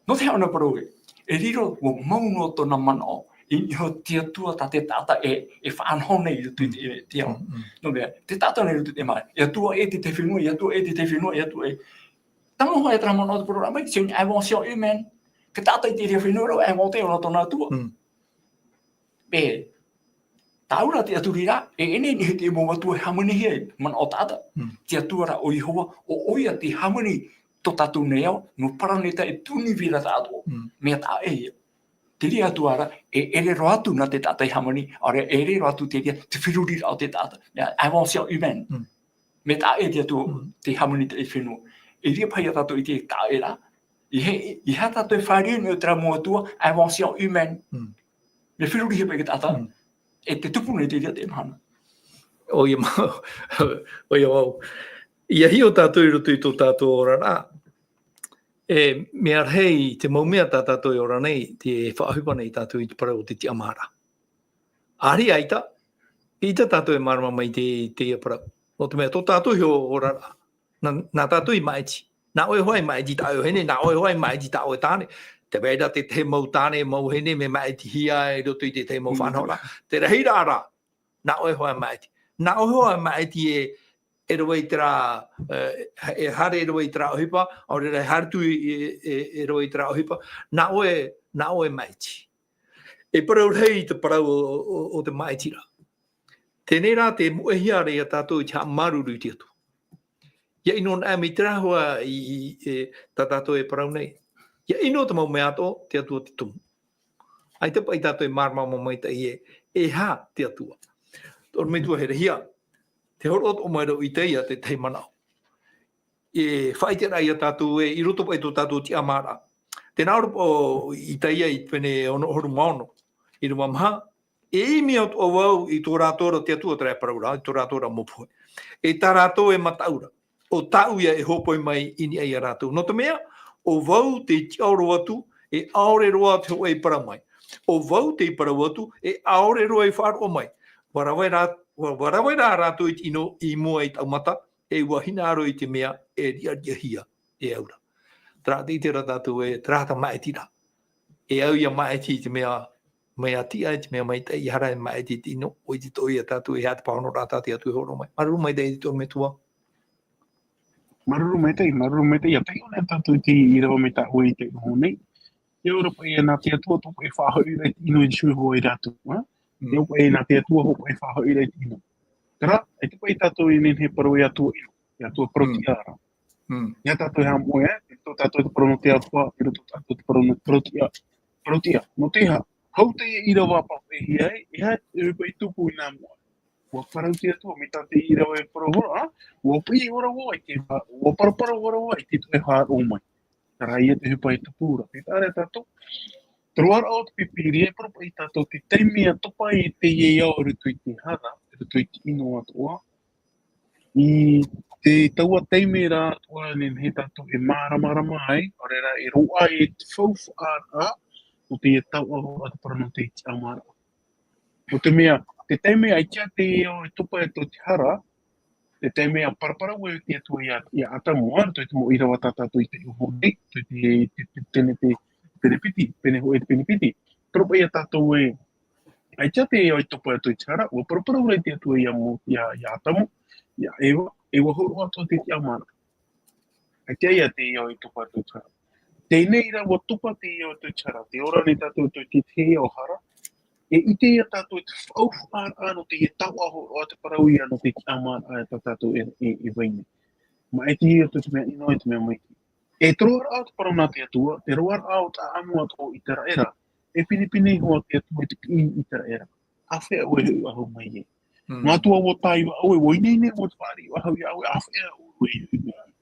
Nō te aha ʻōna e parau ē? E riro, ʻua mau noa tōna manaʻo, i niʻa iho i te Atua tā te taʻata e, e faʻanaho nei i roto i te, te ao. Nō te mea, te taʻata nei i roto i te mea, e Atua ē te, te fenua, e Atua ē te, te fenua, e Atua ē. Tae noa hoʻi terā manaʻo te parau ra mai, c'est une invention humaine. Te taʻata i te reira fenua ra, e inventé ra tōna Atua. E, tāʻu ra te Atua ra, e, e nehenehe te mau atua e hāmanihia e manaʻo taʻata. Te Atua ra ʻo Iehova, ʻo, ʻoia tē hāmani tō tātou nei ao, nō paraneta e te univera tāʻatoʻa. Mea taʻa ʻē ia. Te reira Atua ra, e ʻere roa atu nā te taʻata i hāmani, ʻaore rā, e ʻere roa atu te reira, te feruriraʻa o te taʻata. Mea, invention humaine. Mea taʻa ʻē te Atua, tē hāmani te fenua. E riro paʻi ia tātou i te taʻa ʻē ra, i he, i, i hea tātou e fārerei nei ʻo terā mau atua, invention humaine. Mea ferurihia paʻi e te taʻata, e te tupu nei te reira te mahana. ʻOia mau, ʻoia mau. ʻIa hiʻo tātou i roto i tō tātou oraraʻa. E, mea rahi te mau mea tā tātou e ora nei, tē faʻaʻohipa nei tātou i te parau o te tiʻamāraʻa. ʻĀreʻa ʻaita, ʻaita tātou e mārama mai te, teie parau. Nō te mea, tō tātou iho oraraʻa. Nā, nā tātou e maʻiti. Nā ʻoe hoʻi e maʻiti tā ʻoe vahine, nā ʻoe hoʻi e maʻiti tā ʻoe tāne. Tē vai ra te, te mau tāne, mau vahine, mea maʻitihia i roto i te, te mau faʻanahoraʻa. Te rahiraʻa rā, nā ʻoe hoʻi e maʻiti. Nā ʻoe hoʻi e maʻiti e, e rave i terā, e, e haere e rave i terā ʻohipa, ʻaore rā e haere atu i, e, e, e rave i terā ʻohipa. Nā ʻoe, nā ʻoe e maʻiti. E parau rahi te parau o, o, o te maʻitiraʻa. Teie rā te moʻehia ra ia tātou i te haʻamāuruuru i te Atua. ʻIa ʻino anaʻe mai terā hoʻi i, i, e, tā tātou e parau nei. ʻIa ʻino te mau mea atoʻa, te Atua te tumu. ʻAita paʻi tātou e mārama maitaʻi ē, e aha te Atua. Tō ʻoe metua herehia, tē hōroʻa atoʻa mai ra ʻo Isaia te tahi manaʻo. E faʻaʻite ra ia tātou ē, i roto paʻi tō tātou tiʻamāraʻa. Tē nā ʻō ra paʻi ʻo Isaia i te pene ono ʻahuru mā ono, ʻīrava maha, e ʻimi atoʻa vau i tō rātou ra te Atua, terā e parau ra, i tō rātou ra mau pohe. E tā rātou e mataʻu ra, ʻo tāʻu ïa e hōpoi mai i niʻa ia rātou. Nō te mea, ʻo vau tē tiʻaoro atu, e ʻaore roa te hōʻē i parau mai. ʻO vau tei parau atu, e ʻaore roa i faʻaroʻo mai. Ua rave rā, ua, ua rave rā rātou i te ʻino i mua i taʻu mata, e ua hinaʻaro i te mea e riʻariʻahia e au ra. Terā te ʻite ra tātou ē, terā tā maʻiti ra. E au ia maʻiti i te mea, mea tiʻa, i te mea maitaʻi, ʻaore rā e maʻiti i te ʻino, ʻoia te toʻo ia tātou, e aha te pāhono ra tātou e atu e hōroʻa mai. Māuruuru maitaʻi i te toʻo metua. Māuruuru maitaʻi, māuruuru maitaʻi, ia taiʻo nei tātou i te ʻīrava mai tā ʻoe i te iho nei. E ora paʻi nā te Atua, tō paʻi faʻahoʻi ra i te ʻino i te sui hoa i rātou, ā? Mm. E ora paʻi nā te Atua, tō paʻi faʻahoʻi ra i te ʻino. Terā, e te paʻi tātou i nehenehe e parau e Atua ʻino, e Atua parau-tiʻa ra. Mm. Ia tātou e haʻamoʻe, ā, e tō tātou te parau nō te Atua, e roto tātou te parau nō te parau-tiʻa, parau-tiʻa. Nō te aha, hou teie ʻīrava pāpaʻihia ai, e aha te ʻohipa i tupu i nā mua. Ua parau te Atua, mai tā te ʻīrava e parau ra, ā? Ua piʻi ʻoe ra vau i te, ua paraparau ʻoe ra vau i te toe faʻaroʻo mai. Terā ia te ʻohipa e tupu ra. Tē taʻa ra tātou. Te roaraʻa o te Pīpīria, e parau paʻi tātou te taime ʻa topa ai teie ao i roto i te hara, i roto i te ʻino atoʻa. I te taua taime rā atoʻa e nehenehe tātou e māramarama ai, ʻaore rā e roaʻa ai te faufaʻaraʻa, ʻo teie taoʻa hōroʻa te parau nō te tiʻamāraʻa. Nō te mea, te taime ʻaita te ao e topa ai tō te hara, te taime ʻa paraparau ai te Atua ia, ia Atamu, ā, roto i te mau ʻīrava tā tātou i te iho nei, roto i te, te, te, pene, te, pene piti, pene hōʻē te pene piti. Parau paʻi ia tātou ē, ʻaita te ao e topa ai tō te hara, ua paraparau ra te Atua ia Mo-, ia, ia Atamu, ia Eva, e ua hōroʻa atoʻa te tiʻamāraʻa. ʻAita ia te ao e topa tō te hara. Teie nei rā ua topa te ao tō te hara. Tē ora nei tātou i te, te ao hara. E ʻite ia tātou i te faufaʻaraʻa nō teie taoʻa hōroʻa te parau ia nō te tiʻamāraʻa tā tātou e, e, e vai nei. Maʻiti ia tō te mea ʻino, e te mea maitaʻi. E te roaraʻa o te parau nā te Atua, te roaraʻa o te ʻāʻamu atoʻa o ʻĪteraʻera, e pinepine iho ā te Atua i te piʻi i ʻĪteraʻera. Āfea ʻoe e hoʻi faʻahou mai ai? Mm. Nō te Atua ua tāiva ʻoe, ua ineine ʻoe, ua fāriʻi faʻahou iā ʻoe, āfea ʻoe e hoʻi mai ai?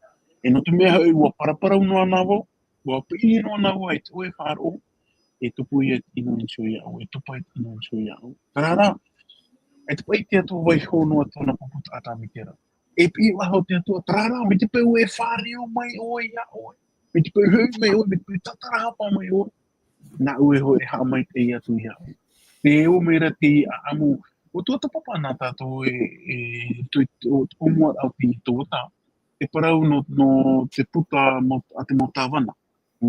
E nō te mea hoʻi, ua paraparau noa na vau, ua piʻi noa na vau i te ʻoe faʻaroʻo, e tupu ia i te ʻino iho iā ʻoe, e topa i te ʻino iho iā ʻoe. Terā rā, e te paʻi te Atua vaiiho noa tōna pupu taʻata mai terā. E piʻi faʻahou te Atua, terā rā, mai te peu e fāriu mai ʻoe iā ʻoe, mai te peu e hoʻi mai ʻoe, mai te peu e tatarahapa mai ʻoe, nāʻu e hoʻi e haʻamaitaʻi atu iā ʻoe. Te ō mai ra te ʻāʻamu, ʻua tuatāpapa na tātou e, e, to, to, to mua au te, to ta, te parau nō, nō te puta mo, a te mau tāvana,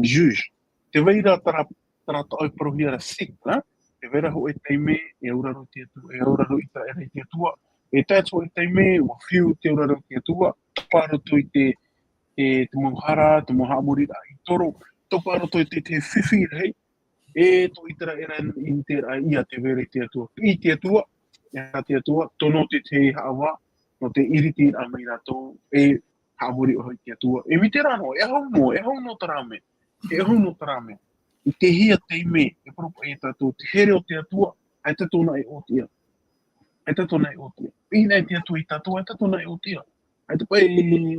juge. Tē vai ra terā, terā taoʻa e parauhia ra sect, ā? Tē vai ra hōʻē taime, e auraro te Atua, e auraro ʻĪteraʻera i te Atua, e tae atu hōʻē taime, ʻua fiu te auraro i te Atua, topa roto i te, e, te mau hara, te mau haʻamoriraʻa i toro, topa roto i te, te fifi rahi, e tō ʻĪteraʻera i te raʻa ia tē vai ra i te Atua. Piʻi te Atua, e aha te Atua, tono te tahi haʻavā, nō te ʻiritiraʻa mai rātou, e haʻamori ʻoe i te Atua. E mai terā noa, e hau noa, e hau noa terā mea. E hau noa terā mea. I te hia taime, e parau paʻi ia tātou, te here o te Atua, ʻaita tōna e ʻōtiʻa. ʻAita tōna e ʻōtiʻa. Piʻi na te Atua ia tātou, ʻaita tōna e ʻōtiʻa. ʻAita paʻi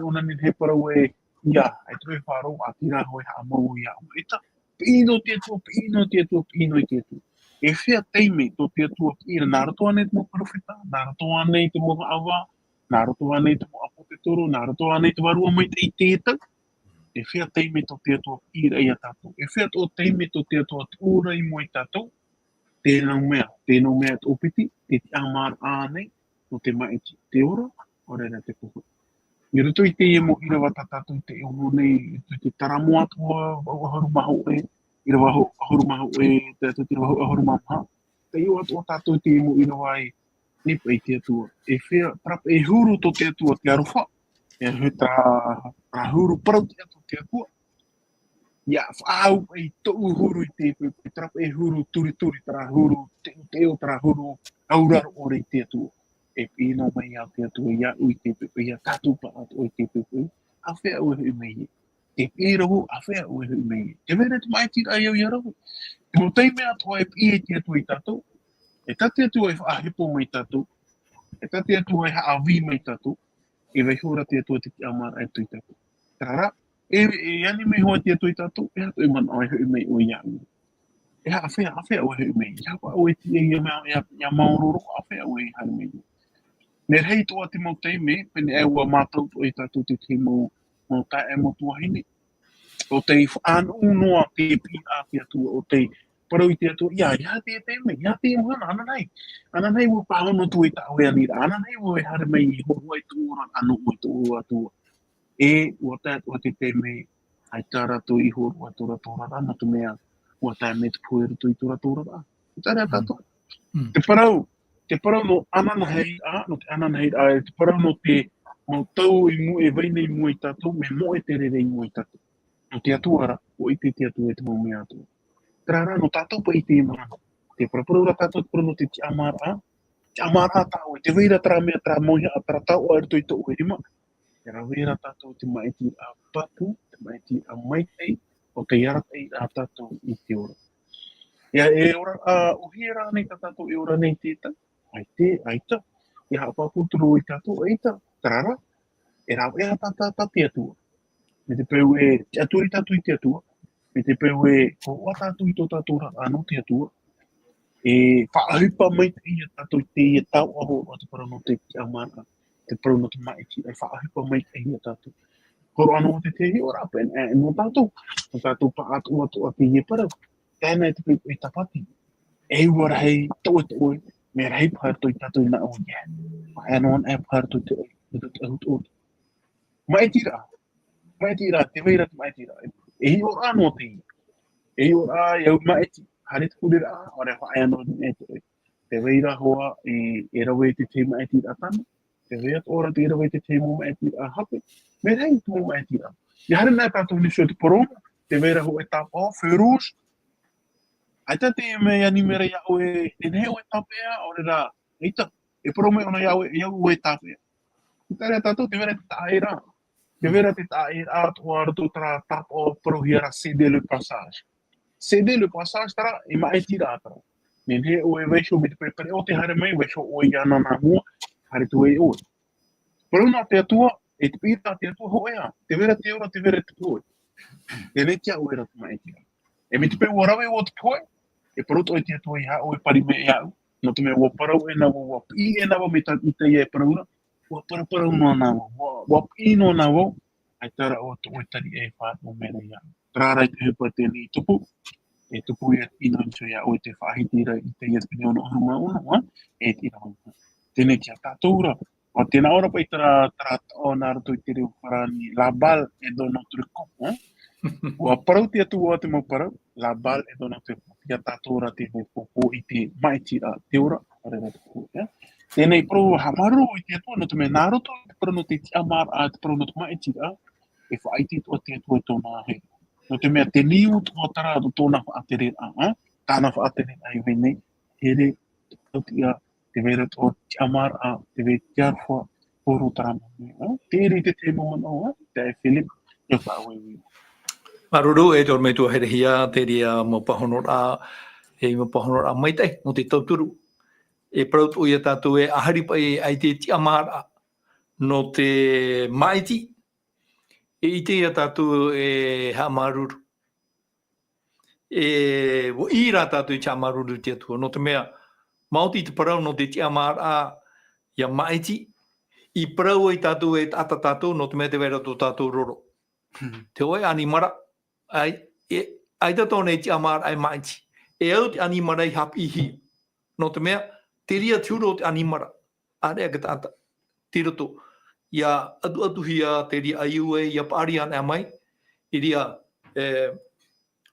ʻōna nei e parau ē, ia, ʻaita e faʻaroʻo, ʻaita rā hoʻi e haʻamau iā ʻoe. ʻAita, piʻi noa te Atua, piʻi noa te Atua, piʻi noa te Atua. E fea taime tō te Atua piʻi ra, nā roto ānei te mau perofeta, nā roto ānei te mau haʻavā, nā roto ānei te mau ʻāpōsetolo, nā roto ānei te Vārua Maitaʻi i teie tau. E fea taime tō te Atua piʻi ra ia tātou. E fea tō taime tō te Atua tuʻu ra i mua ia tātou. Te nau mea, te nau mea tō piti, te tiʻamāraʻa ānei, nō te maʻiti, te ora, ʻaore rā te pohe. I roto i teie mau ʻīrava tā tātou i te iho nei, i te, te Taramo atoʻa, vaʻu ʻahuru mā hōʻē, ʻīrava ho-, ʻahuru mā hōʻē, tā tātou i te vaʻu ʻahuru mā maha. Taiʻo atoʻa tātou i teie mau ʻīrava ē, e paʻi te Atua. E fea, terā paʻi e huru tō te Atua te aroha, e aroha terā, terā huru parau-tiʻa tō te Atua. Ia faʻaau paʻi tōʻu huru i te, paʻi, paʻi terā paʻi huru turituri, terā huru teʻoteʻo, terā huru auraro ʻore i te Atua. E piʻi noa mai ia te Atua iāʻu i te poʻipoʻi, ia tātou pāʻatoʻa i te poʻipoʻi. Āfea ʻoe e hoʻi mai ai? Tē piʻi ra vau, āfea ʻoe e hoʻi mai ai? Tē vai ra te maʻitiraʻa ia au ia rave. Te mau taime atoʻa e piʻi ai te Atua ia tātou. E tā te Atua e faʻahepo mai ia tātou. E tā te Atua e haʻavī mai ia tātou. E vaiiho ra te Atua te tiʻamāraʻa i roto ia tātou. Terā rā, e, e ani mai hoʻi te Atua ia tātou, e aha tō ʻoe manaʻo, e hoʻi mai ʻoe iāʻu? E aha, āfea, āfea ʻoe e hoʻi mai? E aha paʻi ʻoe e tiʻa ia mea, ia, ia maoro roa, āfea ʻoe e haere mai? Mea rahi atoʻa te mau taime, pēneiaʻe ʻua mātau atoʻa ia tātou te tahi mau, mau taeaʻe, mau tuahine. ʻO tei faʻanuʻu noa te piʻiraʻa a te Atua, ʻo tei parau i te Atua, ia, ia te, te me, ia te mahana, ananahi. Ananahi ua pāhono atu i tāʻu e aniraʻa, ananahi ua e haere mai i hōroʻa i tō ʻoe ra, ʻano ʻoe tō ʻoe Atua. E, ua tae atu te taime, ʻaita rātou i hōroʻa i tō rātou oraraʻa, nō te mea, ua tae mai te pohe i roto i tō rātou oraraʻa. Te taeaʻe tātou. Te parau, te parau nō ananahi, ā, nō te ananahi, ā, te parau nō te, nō tau i mua, e vai nei i mua ia tātou, mea moʻe te reira i mua ia tātou. Nō te Atua ra, ʻua ʻite te Atua i te mau mea atoʻa. Terā rā, nō tātou paʻi i teie mahana. Tē paraparau ra tātou te parau nō te tiʻamāraʻa. Tiʻamāraʻa tā ʻoe, tē vai ra terā mea, terā mauhaʻa, terā taoʻa i roto i tō ʻoe rima. Tē rave ra tātou i te maʻitiraʻa pāpū, te maʻitiraʻa maitaʻi, ʻo tei arataʻi ra tātou i te ora. Ia, e ora, ā, ʻōhie rānei tā tātou e ora nei i te ita? ʻAita, ʻaita. E haʻapāpū atu ra ia tātou, ʻaita, terā rā, e rāveʻa tā, tā, tā te Atua. Mai te peu e tiʻaturi tātou i te Atua, mai te peu e hōroʻa tātou i tō tātou oraraʻa nō te Atua, e faʻaʻohipa maitaʻi ia tātou i teie taoʻa hōroʻa te parau nō te tiʻamāraʻa, te parau nō te maʻitiraʻa, e faʻaʻohipa maitaʻi ia tātou. Hōroʻa nō te, te hiʻoraʻa paʻi, e, nō tātou, nō tātou pāʻatoʻa atoʻa teie parau. Tae noa i te peu e tāpati. E ʻua rahi, tō ʻoe, tō ʻoe, mea rahi paha roto ia tātou i nā ʻoe. Faʻaea noa anaʻe paha roto i te ʻoe, i te ʻoe, tō ʻoe. Maʻitiraʻa. Maʻitiraʻa, tē vai ra te maʻitiraʻa. E hiʻoraʻa noa teie. E hiʻoraʻa, e au maʻiti, haere te pureraʻa, ʻaore faʻaea noa anaʻe tō ʻoe. Tē vai ra hoʻi, e, e rave i te tahi maʻitiraʻa tano. Tē vai atoʻa ra te rave i te tahi mau maʻitiraʻa hape. Mea rahi te mau maʻitiraʻa. ʻIa haere noa tātou i niʻa i te poromu, tē vai ra hoʻi e tāpaʻo, feu rouge. ʻAita te mea i ani mai ra ia ʻoe, e nehenehe ʻoe e tāpeʻa, ʻaore rā, ʻaita, e parau mai ʻōna ia ʻoe, ia ʻoe e tāpeʻa. Tē taeaʻe ra tātou, tē vai ra te taʻaʻēraʻa. Tē vai ra te taʻaʻēraʻa atoʻa roto i terā tāpaʻo parauhia ra céder le passage. Céder le passage terā, e maʻitiraʻa terā. Nehenehe ʻoe e vaiiho mai te peu e pereʻoʻo te haere mai, vaiiho ʻoe i ana nā mua, haere atu ai ʻoe. Parau nā te Atua, e te piʻiraʻa a te Atua, hōʻē ā, tē vai ra te ora, tē vai ra te pohe. Teie nei ā ʻoe ra te maʻitiraʻa. E mai te peu ʻua rave ʻoe i te pohe, e parau atoʻa te Atua ia ʻoe e pari mai iāʻu. Nō te mea ʻua parau ʻē nā vau, ʻua piʻi ʻē nā vau mai tā, i teie parau ra, ʻua paraparau noa nā vau, ʻua, ʻua piʻi noa nā vau, ʻaita rā ʻoe tō ʻoe tariʻa e faʻaroʻo mai ra iāʻu. Terā rā i te ʻohipa teie nei i tupu, e tupu ia te ʻino iho ia ʻoe te faʻahiti ra i teie pene ono ʻahuru mā ono, ā, e te ʻīrava. Teie nei ā tātou ra, ʻua tē nā ʻō ra paʻi terā, terā taoʻa nā roto i te reo farāni, la balle est dans notre camp, ā? ʻUa parau te Atua te mau parau, la balle est dans notre camp. Ia tātou ra te mau pōpō i te maʻitiraʻa, te ora, ʻaore rā te pohe, ā? Teie nei parau haʻamāuruuru i te Atua, nō te mea nā roto i te parau nō te tiʻamāraʻa, te parau nō te maʻitiraʻa, e faʻaʻite atoʻa te Atua i tōna ʻāhiri. Nō te mea tē niu atoʻa terā tōna faʻatereraʻa, ā? Tāna faʻatereraʻa i vai nei, here, te parau tiʻa, tē vai ra tō tiʻamāraʻa, tē vai te aroha, poro terā mau mea, ā? Terā te tahi mau manaʻo, ā? Taeaʻe Philip, ia faʻaue. Māuruuru e te ʻorometua Herehia, terā mau pāhonoraʻa, e mau pāhonoraʻa maitaʻi, nō te tauturu. E parau atoʻa ia tātou e ʻahiri paʻi ʻaita e tiʻamāraʻa, nō te maʻiti, e ʻite ia tātou e haʻamāuruuru. E, ʻua ʻī rā tātou i te haʻamāuruuru i te Atua, nō te mea, maoti te parau nō te tiʻamāraʻa, ʻia maʻiti, i parau ai tātou e taʻata tātou, nō te mea tē vai ra tō tātou roro. Hmm. Te hōʻē ʻanimara, ʻai, e, ʻaita tōna e tiʻamāraʻa e maʻiti. E au te ʻanimara i haʻapiʻihia. Nō te mea, terā te huru o te ʻanimara. ʻĀreʻa te taʻata. Tei roto. ʻIa ʻatuʻatuhia terā ʻaiū ē, ʻia paʻari anaʻe mai. I reira, e,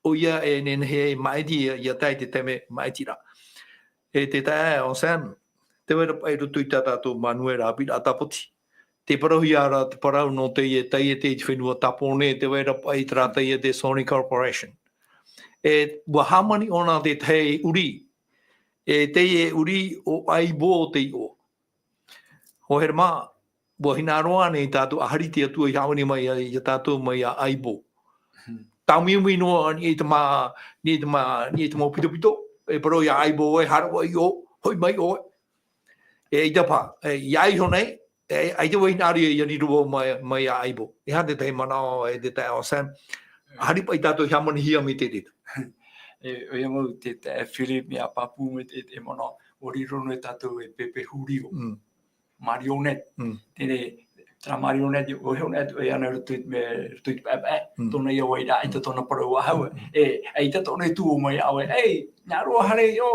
ʻoia e nehenehe e maʻiti ʻia, ʻia tae i te taime maʻitiraʻa. E te taeaʻe Anselme, tē vai ra paʻi i roto i tā tātou Manuera Haʻapiʻiraʻa Tāpati. Tē parauhia ra te parau nō teie taiete i te fenua Tāpōnē, tē vai ra paʻi terā taiete Sony Corporation. E, ʻua hāmani ʻōna te tahi ʻurī. E teie ʻurī ʻo Aibo te iʻoa. Hoa here mā, ʻua hinaʻaro ānei tātou ʻa hari te Atua i hāmani mai ia, ia tātou mai iā Aibo. Hmm. Tāumiumi noa, niʻa i te mā, niʻa i te mā, niʻa i te mau pitopito, e parau iā Aibo ē, haere ʻoe i ʻō, hoʻi mai ʻoe. E ʻaita paha, e, ʻia iho nei, e, ʻaita vau e hinaʻaro ia, ʻia riro vau mai, mai iā Aibo. E aha te tahi manaʻo, e te taeaʻe Anselme, hari paʻi tātou i hāmanihia mai te reira. E, ʻoia mau te, te Philip, mea pāpū mai te, te manaʻo, ʻua riro noa tātou e pēpē hūrio. Mm. Marionnette. Mm. Teie, Terā māʻohi nei, ʻoia hoʻi nei, ʻoia nei roto i te, roto i te paepae, tōna ia vai rā, ʻaita tōna parau ā hau, e, ʻaita tōna e tuō mai ʻāvae, ei, nā roa haere, ʻo,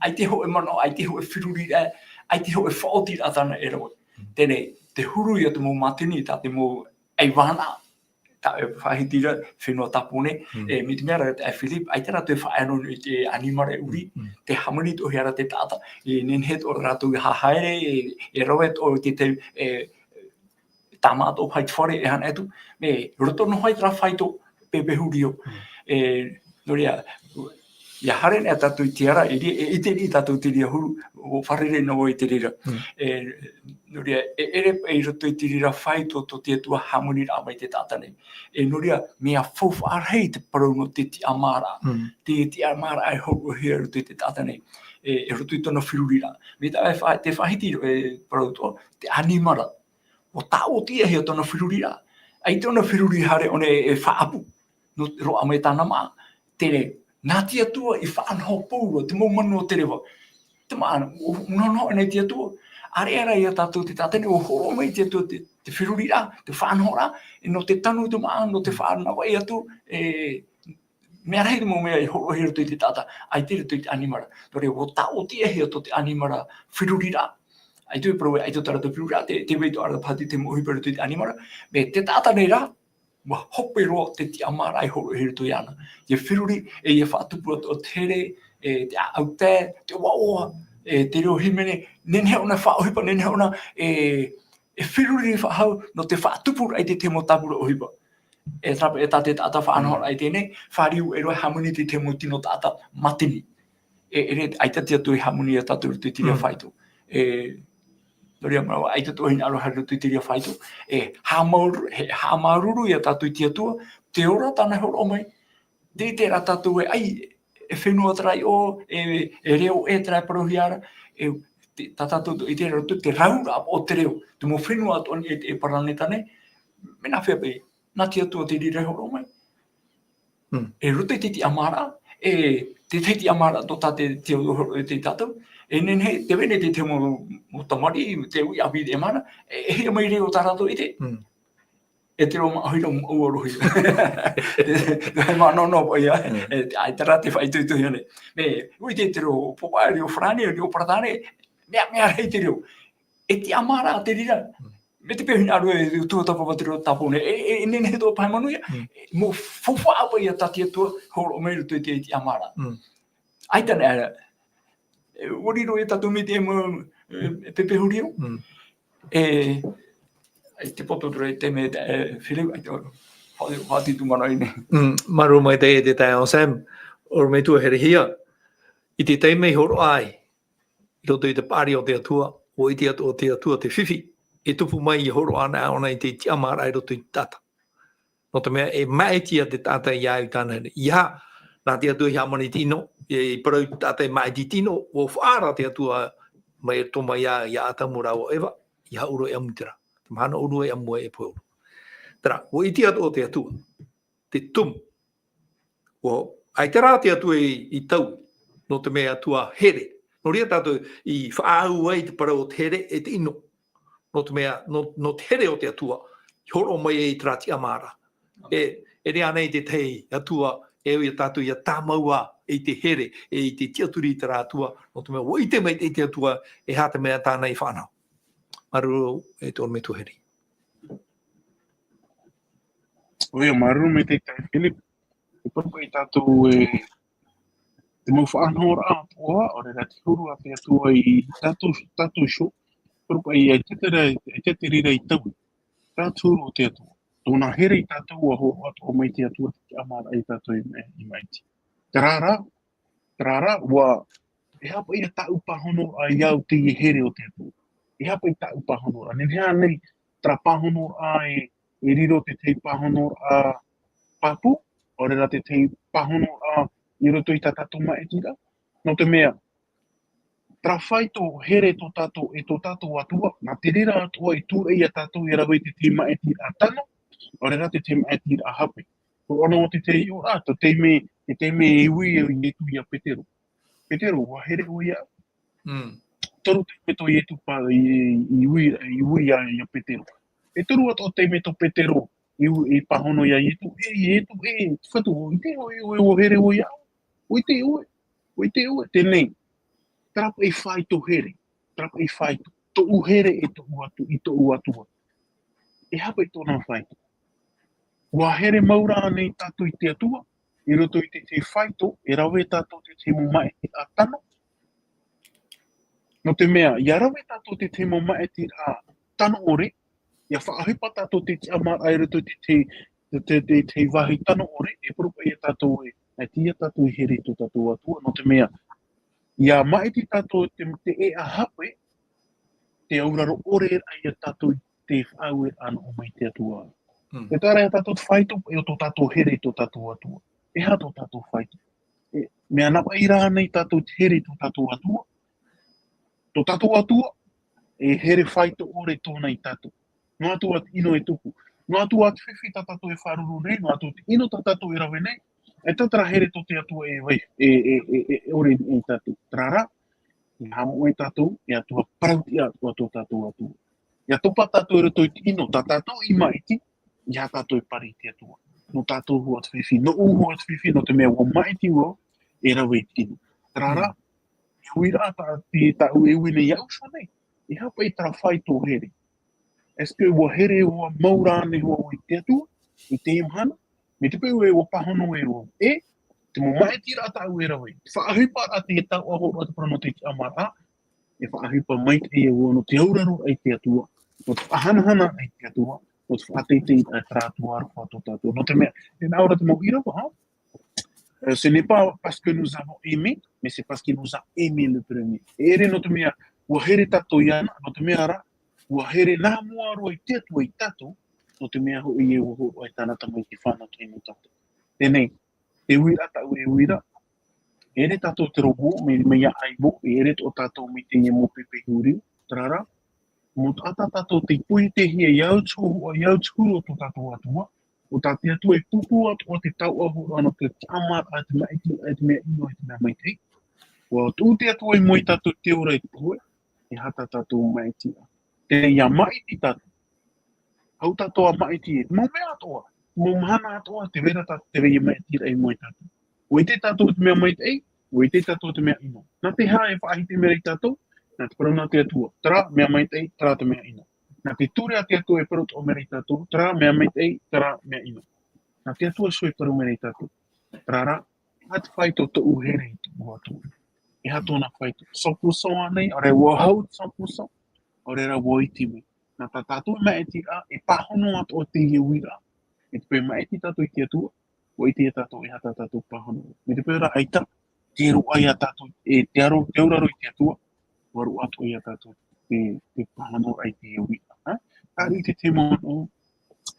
ʻaita hōʻē manaʻo, ʻaita hōʻē feruriraʻa, ʻaita hōʻē faʻaotiraʻa tāna e rave. Teie, te huru ia te mau mātini, tā te mau ʻaivānaʻa, tā e faʻahiti ra, fenua tāpō nei, e, mai te mea ra, e Philip, ʻaita rātou e faʻaea noa i te ʻanimara e ʻuri, te hāmani atoʻa ra te taʻata, e nehenehe atoʻa rātou e haere, e, e rave atoʻa i te, te, e, tāmā atoʻa paʻi i te fare, e hana atu, e, roto noa ai terā faito, pēpē huru ïa. E, nō reira, ʻia haere nei tātou i te ara, e, e, i te, i tātou te reira huru, ʻua fārerei noa vau i te reira. E, nō reira, e, ʻere paʻi i roto i te reira faito tō te Atua hāmaniraʻa mai te taʻata nei. E, nō reira, mea faufaʻa rahi te parau nō te tiʻamāraʻa. Te tiʻamāraʻa e hōroʻahia i roto i te taʻata nei. E, e roto i tōna feruriraʻa. Mai tā e fa-, te faʻahiti, e, parau atoʻa, te ʻanimara. ʻUa tāʻotiʻahia tōna feruriraʻa. ʻAita tōna feruri haere ʻōna e, e faʻaʻapu. Nō te roaʻa mai tāna māʻa. Teie, nā te Atua i faʻanaho pauroa, te mau manu o te reva. Te māʻa, ʻua, ʻua nohonoho ʻōna i te Atua. ʻĀreʻa rā ia tātou te taʻata nei, ʻua hōroʻa mai te Atua te, te feruriraʻa, te faʻanahoraʻa, e nō te tanu te māʻa, nō te faʻanavaʻi atu, e, mea rahi te mau mea i hōroʻahia i roto i te taʻata, ʻaita i roto i te ʻanimara. Nō reira, ʻua tāʻotiʻahia tō te ʻanimara feruriraʻa. ʻAita e parau ē, ʻaita tā rātou feruriraʻa, te, te vai atoʻa ra paʻi te mau ʻohipa i roto i te ʻanimara. Mai te taʻata nei rā, ʻua hope roa te tiʻamāraʻa i hōroʻahia i roto iāna. ʻIa feruri, e ʻia faʻatupu atoʻa te here, e te ʻāʻau tae, te ʻoaʻoa, e te reo hīmene, nehenehe ʻōna e faʻaʻohipa, nehenehe ʻōna e, e feruri faʻahou, nō te faʻatupuraʻa i te, te mau tāpura ʻohipa. E tāpē, e tā te taʻata faʻanahoraʻa i teie nei, fāriu e roa e hāmani i te, te mau tino taʻata mātini. E, e, ʻaita te Atua i hāmani ia tātou i roto i te reira faito. E, nō reira, manaʻo, ʻaita tō hinaʻaro haere i roto i te reira faito. E, haʻamāuruuru, e, haʻamāuruuru ia tātou i te Atua, te ora tāna e hōroʻa mai. Tē ʻite ra tātou ē, ʻaita e fenua terā i ʻō, e, e reo ʻē terā e parauhia ra, e, te, tā tātou ʻite ra roto te rauraʻa o te reo, te mau fenua atoʻa nei, e, e paraneta nei, mea nāfea paʻi, nā te Atua te reira e hōroʻa mai. E roto i te tiʻamāraʻa, e, te, te tiʻamāraʻa tō tā te, te Atua e hōroʻa iā tātou, e nehenehe, tē vai nei te, te mau, mau tamariʻi, te uʻi ʻāpī i teie mahana, e, e hia mai reo tā rātou ʻite. E te reo māʻohi ra, mau ʻaroha. Te, te manaʻo noa paʻi ïa, e, ʻaita rā te faʻaitoitohia nei. Mea, ʻua ʻite te reo pōpā, reo farāni, reo paratāne, mea, mea rahi te reo. E tiʻamāraʻa te reira. Mai te peu hinaʻaro e tuatāpapa te reo tāpō nei, e, e, e nehenehe atoʻa paʻi e manuia, e, mau faufaʻa paʻi ïa tā te Atua, hōroʻa mai i roto i te, i te tiʻamāraʻa. ʻAita nei, e, ʻua riro ia tātou mai te mau, e, pēpē huru ïa. E, i te poto atu ra i te mea, e, Philip, ʻaita, faʻa-, faʻaʻite atu māna i nei. Māuruuru maitaʻi e te taeaʻe Sam, ʻorometua herehia. I te taime i hōroʻa ai, i roto i te paʻari o te Atua, ʻua ʻite atoʻa te Atua te fifi, e tupu mai ʻia hōroʻa anaʻe ʻōna i te tiʻamāraʻa i roto i te taʻata. Nō te mea, e maʻiti ïa te taʻata i ʻāʻau i tāna here. ʻEiaha, nā te Atua i hāmani te ʻino, e, i parau i te taʻata e maʻiti te ʻino, ʻua faʻaara te Atua mai roto mai iā, iā ʻĀtamu rāua ʻo ʻEva, ʻia haʻaroʻo i ʻamu i terā. Te mahana ʻōrua i ʻamu ai e pohe ʻōrua. Terā, ʻua ʻite atoʻa te Atua te tumu. ʻUa, ʻaita rā te Atua i, i taui, nō te mea Atua here. Nō reira tātou i faʻaau ai te parau o te here e te ʻino. Nō te mea, nō, nō te here o te Atua, i hōroʻa mai ai terā tiʻamāraʻa. E, e ʻere ānei te tahi Atua, e au ia tātou ʻia tāmau ā i te here, e i te tiʻaturi i terā Atua, nō te mea, ʻua ʻite maitaʻi te Atua, e aha te mea tāna i faʻanaho. Māuruuru, e te ʻorometua Heri. ʻOia, māuruuru maitaʻi Philip. E parau paʻi tātou e, te mau faʻanahoraʻa atoʻa, ʻaore rā te huru a te Atua i tātou, tātou iho. Parau paʻi, ʻaita te reira, ʻaita te reira i taui. Terā te huru o te Atua. Tōna here ia tātou, ʻua hōroʻa atoʻa mai te Atua te tiʻamāraʻa ia tātou i ma-, i maʻiti. Terā rā, terā rā, ʻua, e aha paʻi tāʻu pāhonoraʻa i au i teie here o te Atua? E aha paʻi tāʻu pāhonoraʻa? Nehenehe ānei terā pāhonoraʻa e, e riro te tahi pāhonoraʻa pāpū, ʻaore rā te tahi pāhonoraʻa i roto i tā tātou maʻitiraʻa? Nō te mea, terā faito here tō tātou, e tō tātou Atua, nā te reira atoʻa i tūraʻi ia tātou ʻia rave i te tahi maʻitiraʻa tano, ʻaore rā te tahi maʻitiraʻa hape. Hōroʻa noa te tahi iʻoa, te taime, te taime i ui ai Ietu ia Petero. Petero, ʻua here ʻoe ia? Toru taime tō Ietu pa-, i, i ui, i ui ia, ia Petero. E toru atu o te mea tō Petero, i, i pāhono ia Ietu, e, Ietu, e, te Fatu, ʻua ʻite ʻoe, ʻoe, ʻua here ʻoe iāʻu, ʻua ʻite ʻoe, ʻua ʻite ʻoe, teie nei. Terā paʻi fāito here, terā paʻi fāito, tōʻu here e tōʻu Atua, i tōʻu Atua. E aha paʻi tōna fāito? ʻUa here mau rā ānei tātou i te Atua, i roto i te, te fāito, e rave tātou te, te mau maʻitiraʻa tano. Nō te mea, ʻia rave tātou te, te mau maʻitiraʻa tano ʻore, ʻia faʻaʻohipa tātou te tiʻamāraʻa i roto i te, te, te, te, te vāhi tano ʻore, e parau paʻi ia tātou ē, e tiʻa tātou i here i tō tātou Atua, nō te mea, ʻia maʻiti tātou te, te ʻēʻa hape, te auraro ʻore ia tātou i te faʻaueraʻa nō mai te Atua. Mm. E tae ra ia tātou te fāito, e o tō tātou here i tō tātou Atua. E aha tō tātou fāito? E, mea nā paʻi rā ānei tātou te here i tō tātou Atua? Tō tātou Atua, e here fāito ʻore tōna ia tātou. Noa atu ā te ʻino e tupu. Noa atu ā te fifi tā tātou e faʻaruru nei, noa atu te ʻino tā tātou e rave nei. E tae ra here tō te Atua e vai, e, e, e, e, e ʻore ia tātou. Terā rā, e haʻamoʻe tātou, e Atua parau-tiʻa atoʻa tō tātou Atua. ʻIa topa tātou i roto i te ʻino, tā tātou i maʻiti, ʻeiaha tātou e pari i te Atua. Nō tātou hoʻi te fifi, nōʻu hoʻi te fifi, nō te mea ʻua maʻiti vau, e rave i te ʻino. Terā rā, e uiraʻa tā, te, tāʻu e ui nei iāʻu iho nei, e aha paʻi terā fāito here? Est-ce que ʻua here ʻoe mau rā ānei hoʻi i te Atua, i teie mahana? Mai te peu ē ʻua pāhono ʻoe, e, te mau maʻitiraʻa tāʻu e rave. Faʻaʻohiparaʻa te taoʻa hōroʻa te parau nō te tiʻamāraʻa, e faʻaʻohipa maitaʻi ʻoe nō te auraro i te Atua, nō te faʻahanahana i te Atua, nō te faʻateiteiraʻa i terā Atua aroha tō tātou. Nō te mea, e nā ʻō ra te mau ʻīrava, ha? Euh, ce n'est pas parce que nous avons aimé, mais c'est parce qu'il nous a aimé le premier. E ʻere nō te mea, ʻua here tātou iāna, nō te mea rā, ʻua here nā mua roa i te Atua ia tātou, nō te mea hoʻi ē ʻua hōroʻa i tāna Tamaiti fānauraʻa nō tātou. Teie nei, te uiraʻa tāʻu e uiraʻa, e ʻere tātou te robot, mai, mai iā ʻAibo, e ʻere atoʻa tātou mai teie mau pēpē huru, terā rā, mau taʻata tātou tei pohe-tehia i au te hōhoʻa, i au te huru o tō tātou Atua, ʻo tā te Atua e pūpū atoʻa te taoʻa hōroʻa nō te tiʻamāraʻa, te maʻiti, te mea ʻino, te mea maitaʻi. ʻUa tuʻu te Atua i mua ia tātou te ora i te pohe, e aha tā tātou maʻitiraʻa? Teie ʻia maʻiti tātou. Hau tātou ʻa maʻiti e te mau mea atoʻa, mau mahana atoʻa, tē vai ra tātou tē vai e maʻitiraʻa i mua ia tātou. ʻUa ʻite tātou te mea maitaʻi, ʻua ʻite tātou te mea ʻino. Nā te aha e faʻahiti mai ra ia tātou? Nā te parau nā te Atua, terā mea maitaʻi, terā te mea ʻino. Nā te ture a te Atua e parau atoʻa mai ra ia tātou, terā mea maitaʻi, terā mea ʻino. Nā te Atua iho e parau mai ra ia tātou. Terā rā, e aha te fāito tōʻu here i tōʻu Atua? E aha tōna fāito? Cent pour cent ānei, ʻaore rā ʻua hau te cent pour cent, ʻaore rā ʻua iti mai. Nā tā tātou maʻitiraʻa, e pāhono atoʻa teie uiraʻa. E te peu e maʻiti tātou i te Atua, ʻua ʻite ia tātou e aha tā tātou pāhono. Mai te peu rā ʻaita, tē roaʻa ia tātou, e te aro, te auraro i te Atua, ʻua roaʻa atoʻa ia tātou te, te pāhonoraʻa i teie uiraʻa, ha? Terā te, te manaʻo,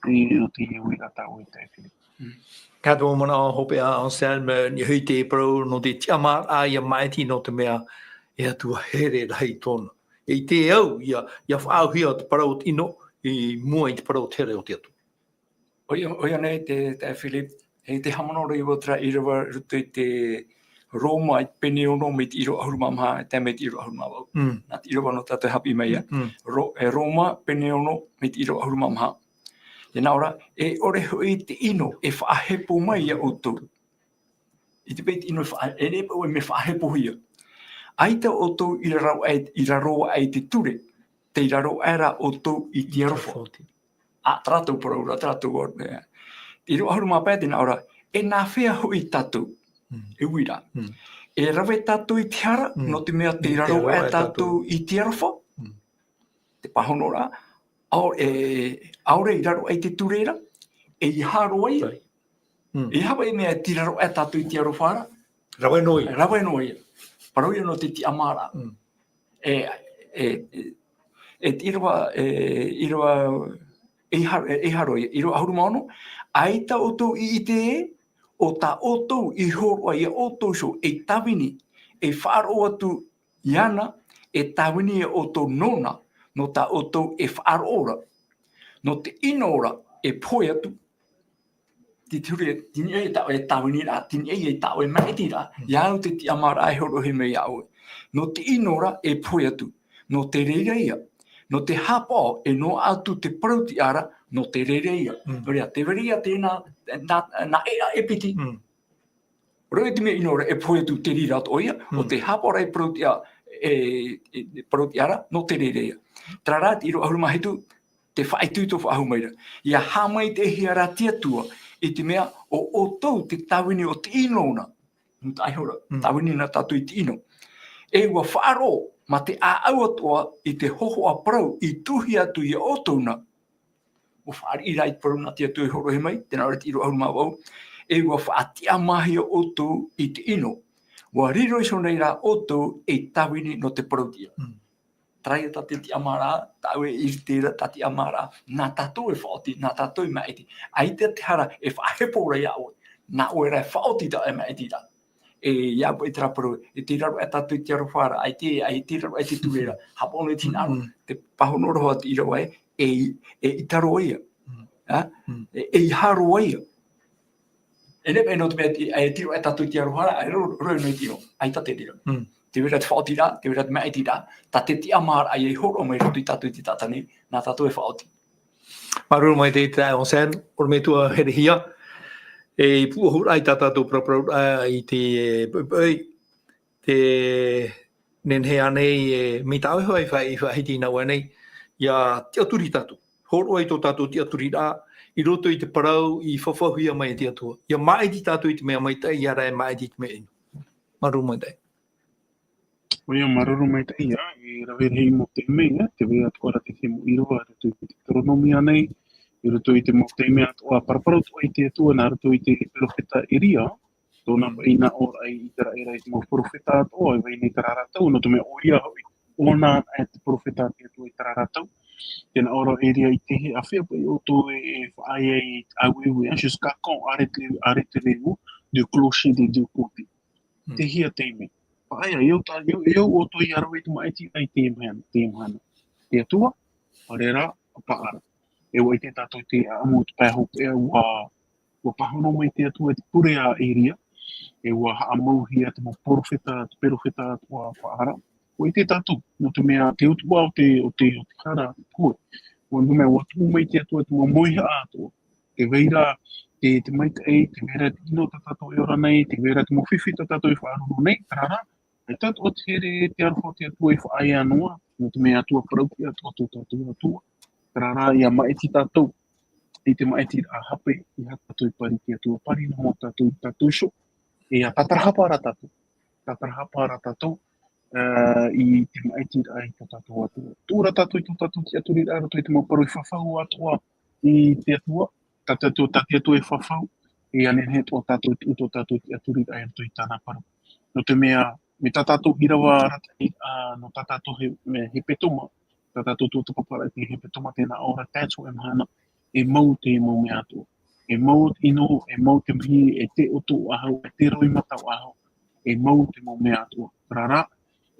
e, nō teie uiraʻa tā ʻoe e tae Philip. Mm. Ka te mau manaʻo hopeʻa Anselme, e nehenehe te parau nō te tiʻamāraʻa ʻia maʻiti nō te mea, e Atua here rahi tōna. E ʻite au, ʻia, ʻia faʻaauhia te parau o te ʻino, i mua i te parau o te here o te Atua. ʻOia, ʻoia nei te, te Philip, e te haʻamanaʻo ra vau terā ʻīrava i roto i te Roma i te pene ono mai te ʻīrava ʻahuru mā maha, e tae mai te ʻīrava ʻahuru mā vaʻu. Mm. Nā te ʻīrava nō tātou e haʻapiʻi mai ia. Mm. Ro-, e Roma, pene ono, mai te ʻīrava ʻahuru mā maha. Tē nā ʻō ra, e ʻore hoʻi te ʻino e faʻahepo mai ia ʻoutou. ʻIte paʻi te ʻino e faʻa-, e nehenehe paʻi ʻoe mea faʻahepohia. ʻAita ʻoutou i raro aʻe, i raro aʻe i te ture, tei raro aʻe rā ʻoutou i te aroha. Aroha. ʻĀ, terā tau parau ra, terā tau au, e. ʻĪrava ʻahuru mā pae tē nā ʻō ra, e nāfea hoʻi tātou? Mm. E uiraʻa. Mm. E rave tātou i te hara, Mm. nō te mea tei Tei raro raro aʻe aʻe tātou tātou. i te aroha? Mm. Te pāhonoraʻa, ʻaore, e, ʻaore i raro aʻe i te ture ra, ʻeiaha roa ia. Right. Mm. ʻEiaha e mea tei raro aʻe tātou i te aroha ra. Rave noa ia. Rave noa ia. Parau ia nō te tiʻamāraʻa. Mm. E, e, e, e te ʻīrava, e, ʻīrava, ʻeiaha, e, ʻeiaha roa ia, ʻīrava ʻahuru mā ono, ʻaita ʻoutou i ʻite ē, ʻo tā ʻoutou i hōroʻa ia ʻoutou iho ei tāvini, e faʻaroʻo atu iāna, e tāvini ia ʻoutou nōna, nō tā ʻoutou e faʻaroʻo ra. Nō te ʻino ra, e pohe atu, te ture, tei niʻa ia tā ʻoe e tāviniraʻa, tei niʻa ia tā ʻoe e maʻitiraʻa, Mm. ia au te tiʻamāraʻa e hōroʻahia mai iā ʻoe. Nō te ʻino ra e pohe atu, nō te reira ia, nō te hāpaʻo e noaʻa atu te parau-tiʻa ra, nō te reira ia. Mm. Nō reira, tē vai ra ia tēnā, nā, nā ʻēʻa e piti. Mm. Rave i te mea ʻino ra, e pohe atu te reira atoʻa ia, ʻo Mm. te hāpaʻo ra e parau-tiʻa, e, e, e parau-tiʻa ra, nō te reira ia. Terā rā, te ʻīrava ʻahuru mā hitu, te faʻaitoito faʻahou mai ra. ʻIa haʻamaitaʻihia ra te Atua, i te mea ʻo ʻoutou te tāvini o te ʻino na. Nō te ʻahiʻo ra, Mm. tāvini na tātou i te ʻino. E ʻua faʻaroʻo, mā te ʻāʻau atoʻa i te hōhoʻa parau i tuhi atu ia ʻoutou na. ʻUa fāriʻi ra i te parau nā te Atua i hōroʻahia mai, tē nā ʻō ra te ʻīrava ʻahuru mā vaʻu. E ʻua faʻatiʻamāhia ʻoutou i te ʻino. ʻUa riro iho nei rā ʻoutou ei tāvini nō te parau-tiʻa. Mm. Terā ia tā te tiʻamāraʻa, tāʻu e ʻite ra, tā te tiʻamāraʻa, nā tātou e faʻaoti, nā tātou e māʻiti. ʻAita te hara e faʻahepo ra iā ʻoe, nā ʻoe rā e faʻaoti tāʻu e māʻiti ra. E, ʻia au i terā parau, e tei raro aʻe tātou i te aroha ra, ʻaita, ʻaita tei raro aʻe i te ture ra, haʻapaʻo noa i te hinaʻaro, Mm. te pāhono roa te ʻīrava ē, e, e ʻita roa ia. Mm. Ha? Mm. E, e ʻeiaha roa ia. E nehenehe nō te mea, e, e tiro aʻe tātou i te aroha ra, e ro-, roa noa i te ʻino, ʻaita te reira. Mm. Tē vai ra te faʻaotiraʻa, tē vai ra te māʻitiraʻa, tā te tiʻamāraʻa ia i hōroʻa mai roto ia tātou i te taʻata nei, nā tātou e faʻaoti. Māuruuru maitaʻi taeaʻe Anselme, ʻorometua Herehia, e pūʻohuraʻa i tā tātou paraparau, ā, i te, e, poʻipoʻi, te nehenehe ānei, e, mai tā ʻoe hoʻi i faʻa-, i faʻahiti i nā ʻō nei, ʻia tiʻaturi tātou. Hōroʻa i tō tātou tiʻaturiraʻa, i roto i te parau i fafauhia mai e te Atua. ʻIa māʻiti tātou i te mea maitaʻi, ʻia ora e māʻiti i te mea ʻino. Māuruuru maitaʻi. ʻOia, māuruuru maitaʻi, ā, e rave rahi mau taime, ā, tē vai atoʻa ra te tahi mau ʻīrava, i roto i te Teuteronomio nei, i roto i te mau taime atoʻa, paraparau atoʻa i te Atua, nā roto i te perofeta Eria, tōna Mm. paʻi nā ʻō ra i ʻĪteraʻera i te mau perofeta atoʻa, e vai nei terā ra tau, nō te mea ʻoia hoʻi, ʻōna e te perofeta a te Atua i terā ra tau. Tē nā ʻō ra Eria i te hea, ʻāfea paʻi ʻoutou e, e faʻaea i te ʻāueue, ā, jusqu'à quand arrêtez-, arrêterez-vous de clocher des deux côtés? Mm. Te hea taime. Faʻaea, e au tā, e au, e au ʻoutou ʻia rave i te māʻitiraʻa i teie mahana, teie mahana. Te Atua, ʻaore rā, paʻara. E ʻua ʻite tātou i te ʻāʻamu o te pae hopeʻa, ʻua, ʻua pāhono mai te Atua i te pure a Eria, e ʻua haʻamauhia te mau perofeta, te perofeta atoʻa paʻara. ʻUa ʻite tātou, nō te mea te utuʻa o te, o te, o te hara, te pure. ʻUa, nō te mea ʻua tuʻu mai te Atua i te mau mauhaʻa atoʻa. Tē vai ra te, te maitaʻi, tē vai ra te ʻino tā tātou e ora nei, tē vai ra te mau fifi tā tātou e faʻaroʻo nei, terā rā, ʻaita atoʻa te here, te aroha o te Atua e faʻaea noa, nō te mea Atua parau-tiʻa atoʻa tō tātou Atua. Terā rā, ʻia māʻiti tātou i te māʻitiraʻa hape, ʻeiaha tātou e pari i te Atua, pari noa tātou i tātou iho, e ʻia tātarahapa ra tātou. Tātarahapa ra tātou, ā, i te māʻitiraʻa i tō tātou Atua. Tuʻu ra tātou i tō tātou tiʻaturiraʻa i roto i te mau parau i fafau atoʻa i te Atua, tā tātou, tā te Atua e fafau, e ʻia nehenehe atoʻa tātou i tuʻu i tō tātou tiʻaturiraʻa i roto i tāna parau. Nō te mea, mai tā tātou ʻīrava arataʻi, ā, nō tā tātou he, me hepetoma, tā tātou tuatāpaparaʻa i te hepetoma, tē nā ʻō ra tae atu e mahana, e mau te mau mea atoʻa. E mau te ʻino, e mau te mahi, e te ʻoto o ʻahu, e te roimata o ʻahu, e mau te mau mea atoʻa. Terā rā,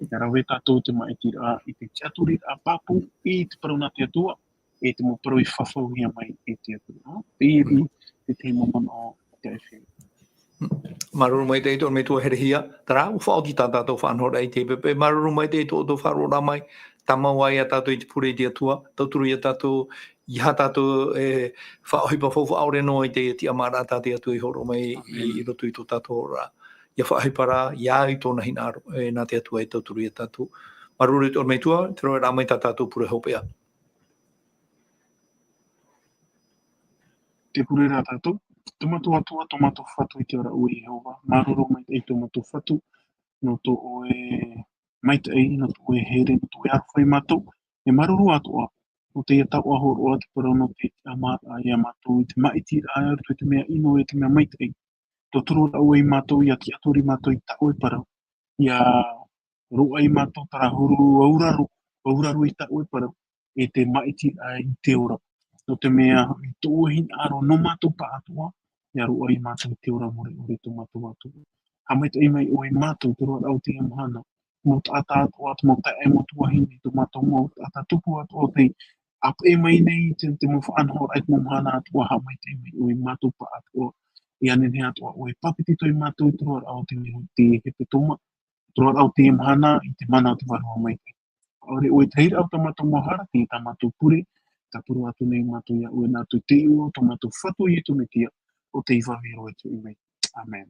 ʻia rave tātou te māʻitiraʻa, i te tiʻaturiraʻa pāpū, i te parau nā te Atua, e te mau parau i fafauhia mai e te Atua. Teie te, te tahi mau manaʻo, te ʻaife. Māuruuru maitaʻi tō ʻorometua Herehia, terā, ʻua faʻaoti tā tātou faʻanahoraʻa i teie poʻipoʻi. Māuruuru maitaʻi tō, tō faʻaroʻoraʻa mai, tāmau ā ia tātou i te pure i te Atua, tauturu ia tātou, ʻeiaha tātou e faʻaʻohipa faufaʻa ʻore noa i te tiʻamāraʻa tā te Atua i hōroʻa mai i, Amen. I roto i tō tātou oraraʻa. ʻIa faʻaʻohipa ra, ʻia au i tōna hinaʻaro, e, nā te Atua e tauturu ia tātou. Māuruuru tō ʻorometua, te raveraʻa mai tā tātou pure hopeʻa. Te pure ra tātou, tō mātou Atua, tō mātou Fatu i te ao ra ʻo Iehova, māuruuru maitaʻi tō mātou Fatu, nō tō ʻoe maitaʻi, nō tō ʻoe here, nō tō ʻoe aroha ia mātou, e māuruuru atoʻa, nō teie taoʻa hōroʻa te parau nō te tiʻamāraʻa ia mātou i te māʻitiraʻa i roto i te mea ʻino e te mea maitaʻi. Tauturu ra ʻoe ia mātou, ʻia tiʻaturi mātou i tā ʻoe parau. ʻIa roaʻa ia mātou terā huru auraro, auraro i tā ʻoe parau, e te māʻitiraʻa i te ora. Nō te mea, i tō ʻoe hinaʻaro nō mātou pāʻatoʻa, ʻia roaʻa ia mātou i te ora mure ʻore tō mātou Atua. Haʻamaitaʻi mai ʻoe ia mātou, te roaraʻa o teie mahana. Mau taʻata atoʻa, te mau taeaʻe, mau tuahine, tō mātou mau taʻata tupu atoʻa, tei ʻāpeʻe mai nei, te, te mau faʻanahoraʻa i te mau mahana atoʻa, haʻamaitaʻi mai ʻoe ia mātou pāʻatoʻa. ʻIa nehenehe atoʻa ʻoe e pāpetito ia mātou i te roaraʻa o te, te hepetoma, te roaraʻa o teie mahana, i te mana o te Vārua Maitaʻi. ʻaore ʻoe te reira o tā mātou mau hara, teie tā mātou pure, tāpura atu nei mātou iā ʻoe nā roto i te iʻoa o tō mātou Fatu Iesu Mesia, ʻo tei vāhi roa i te ʻoe mai. Amen.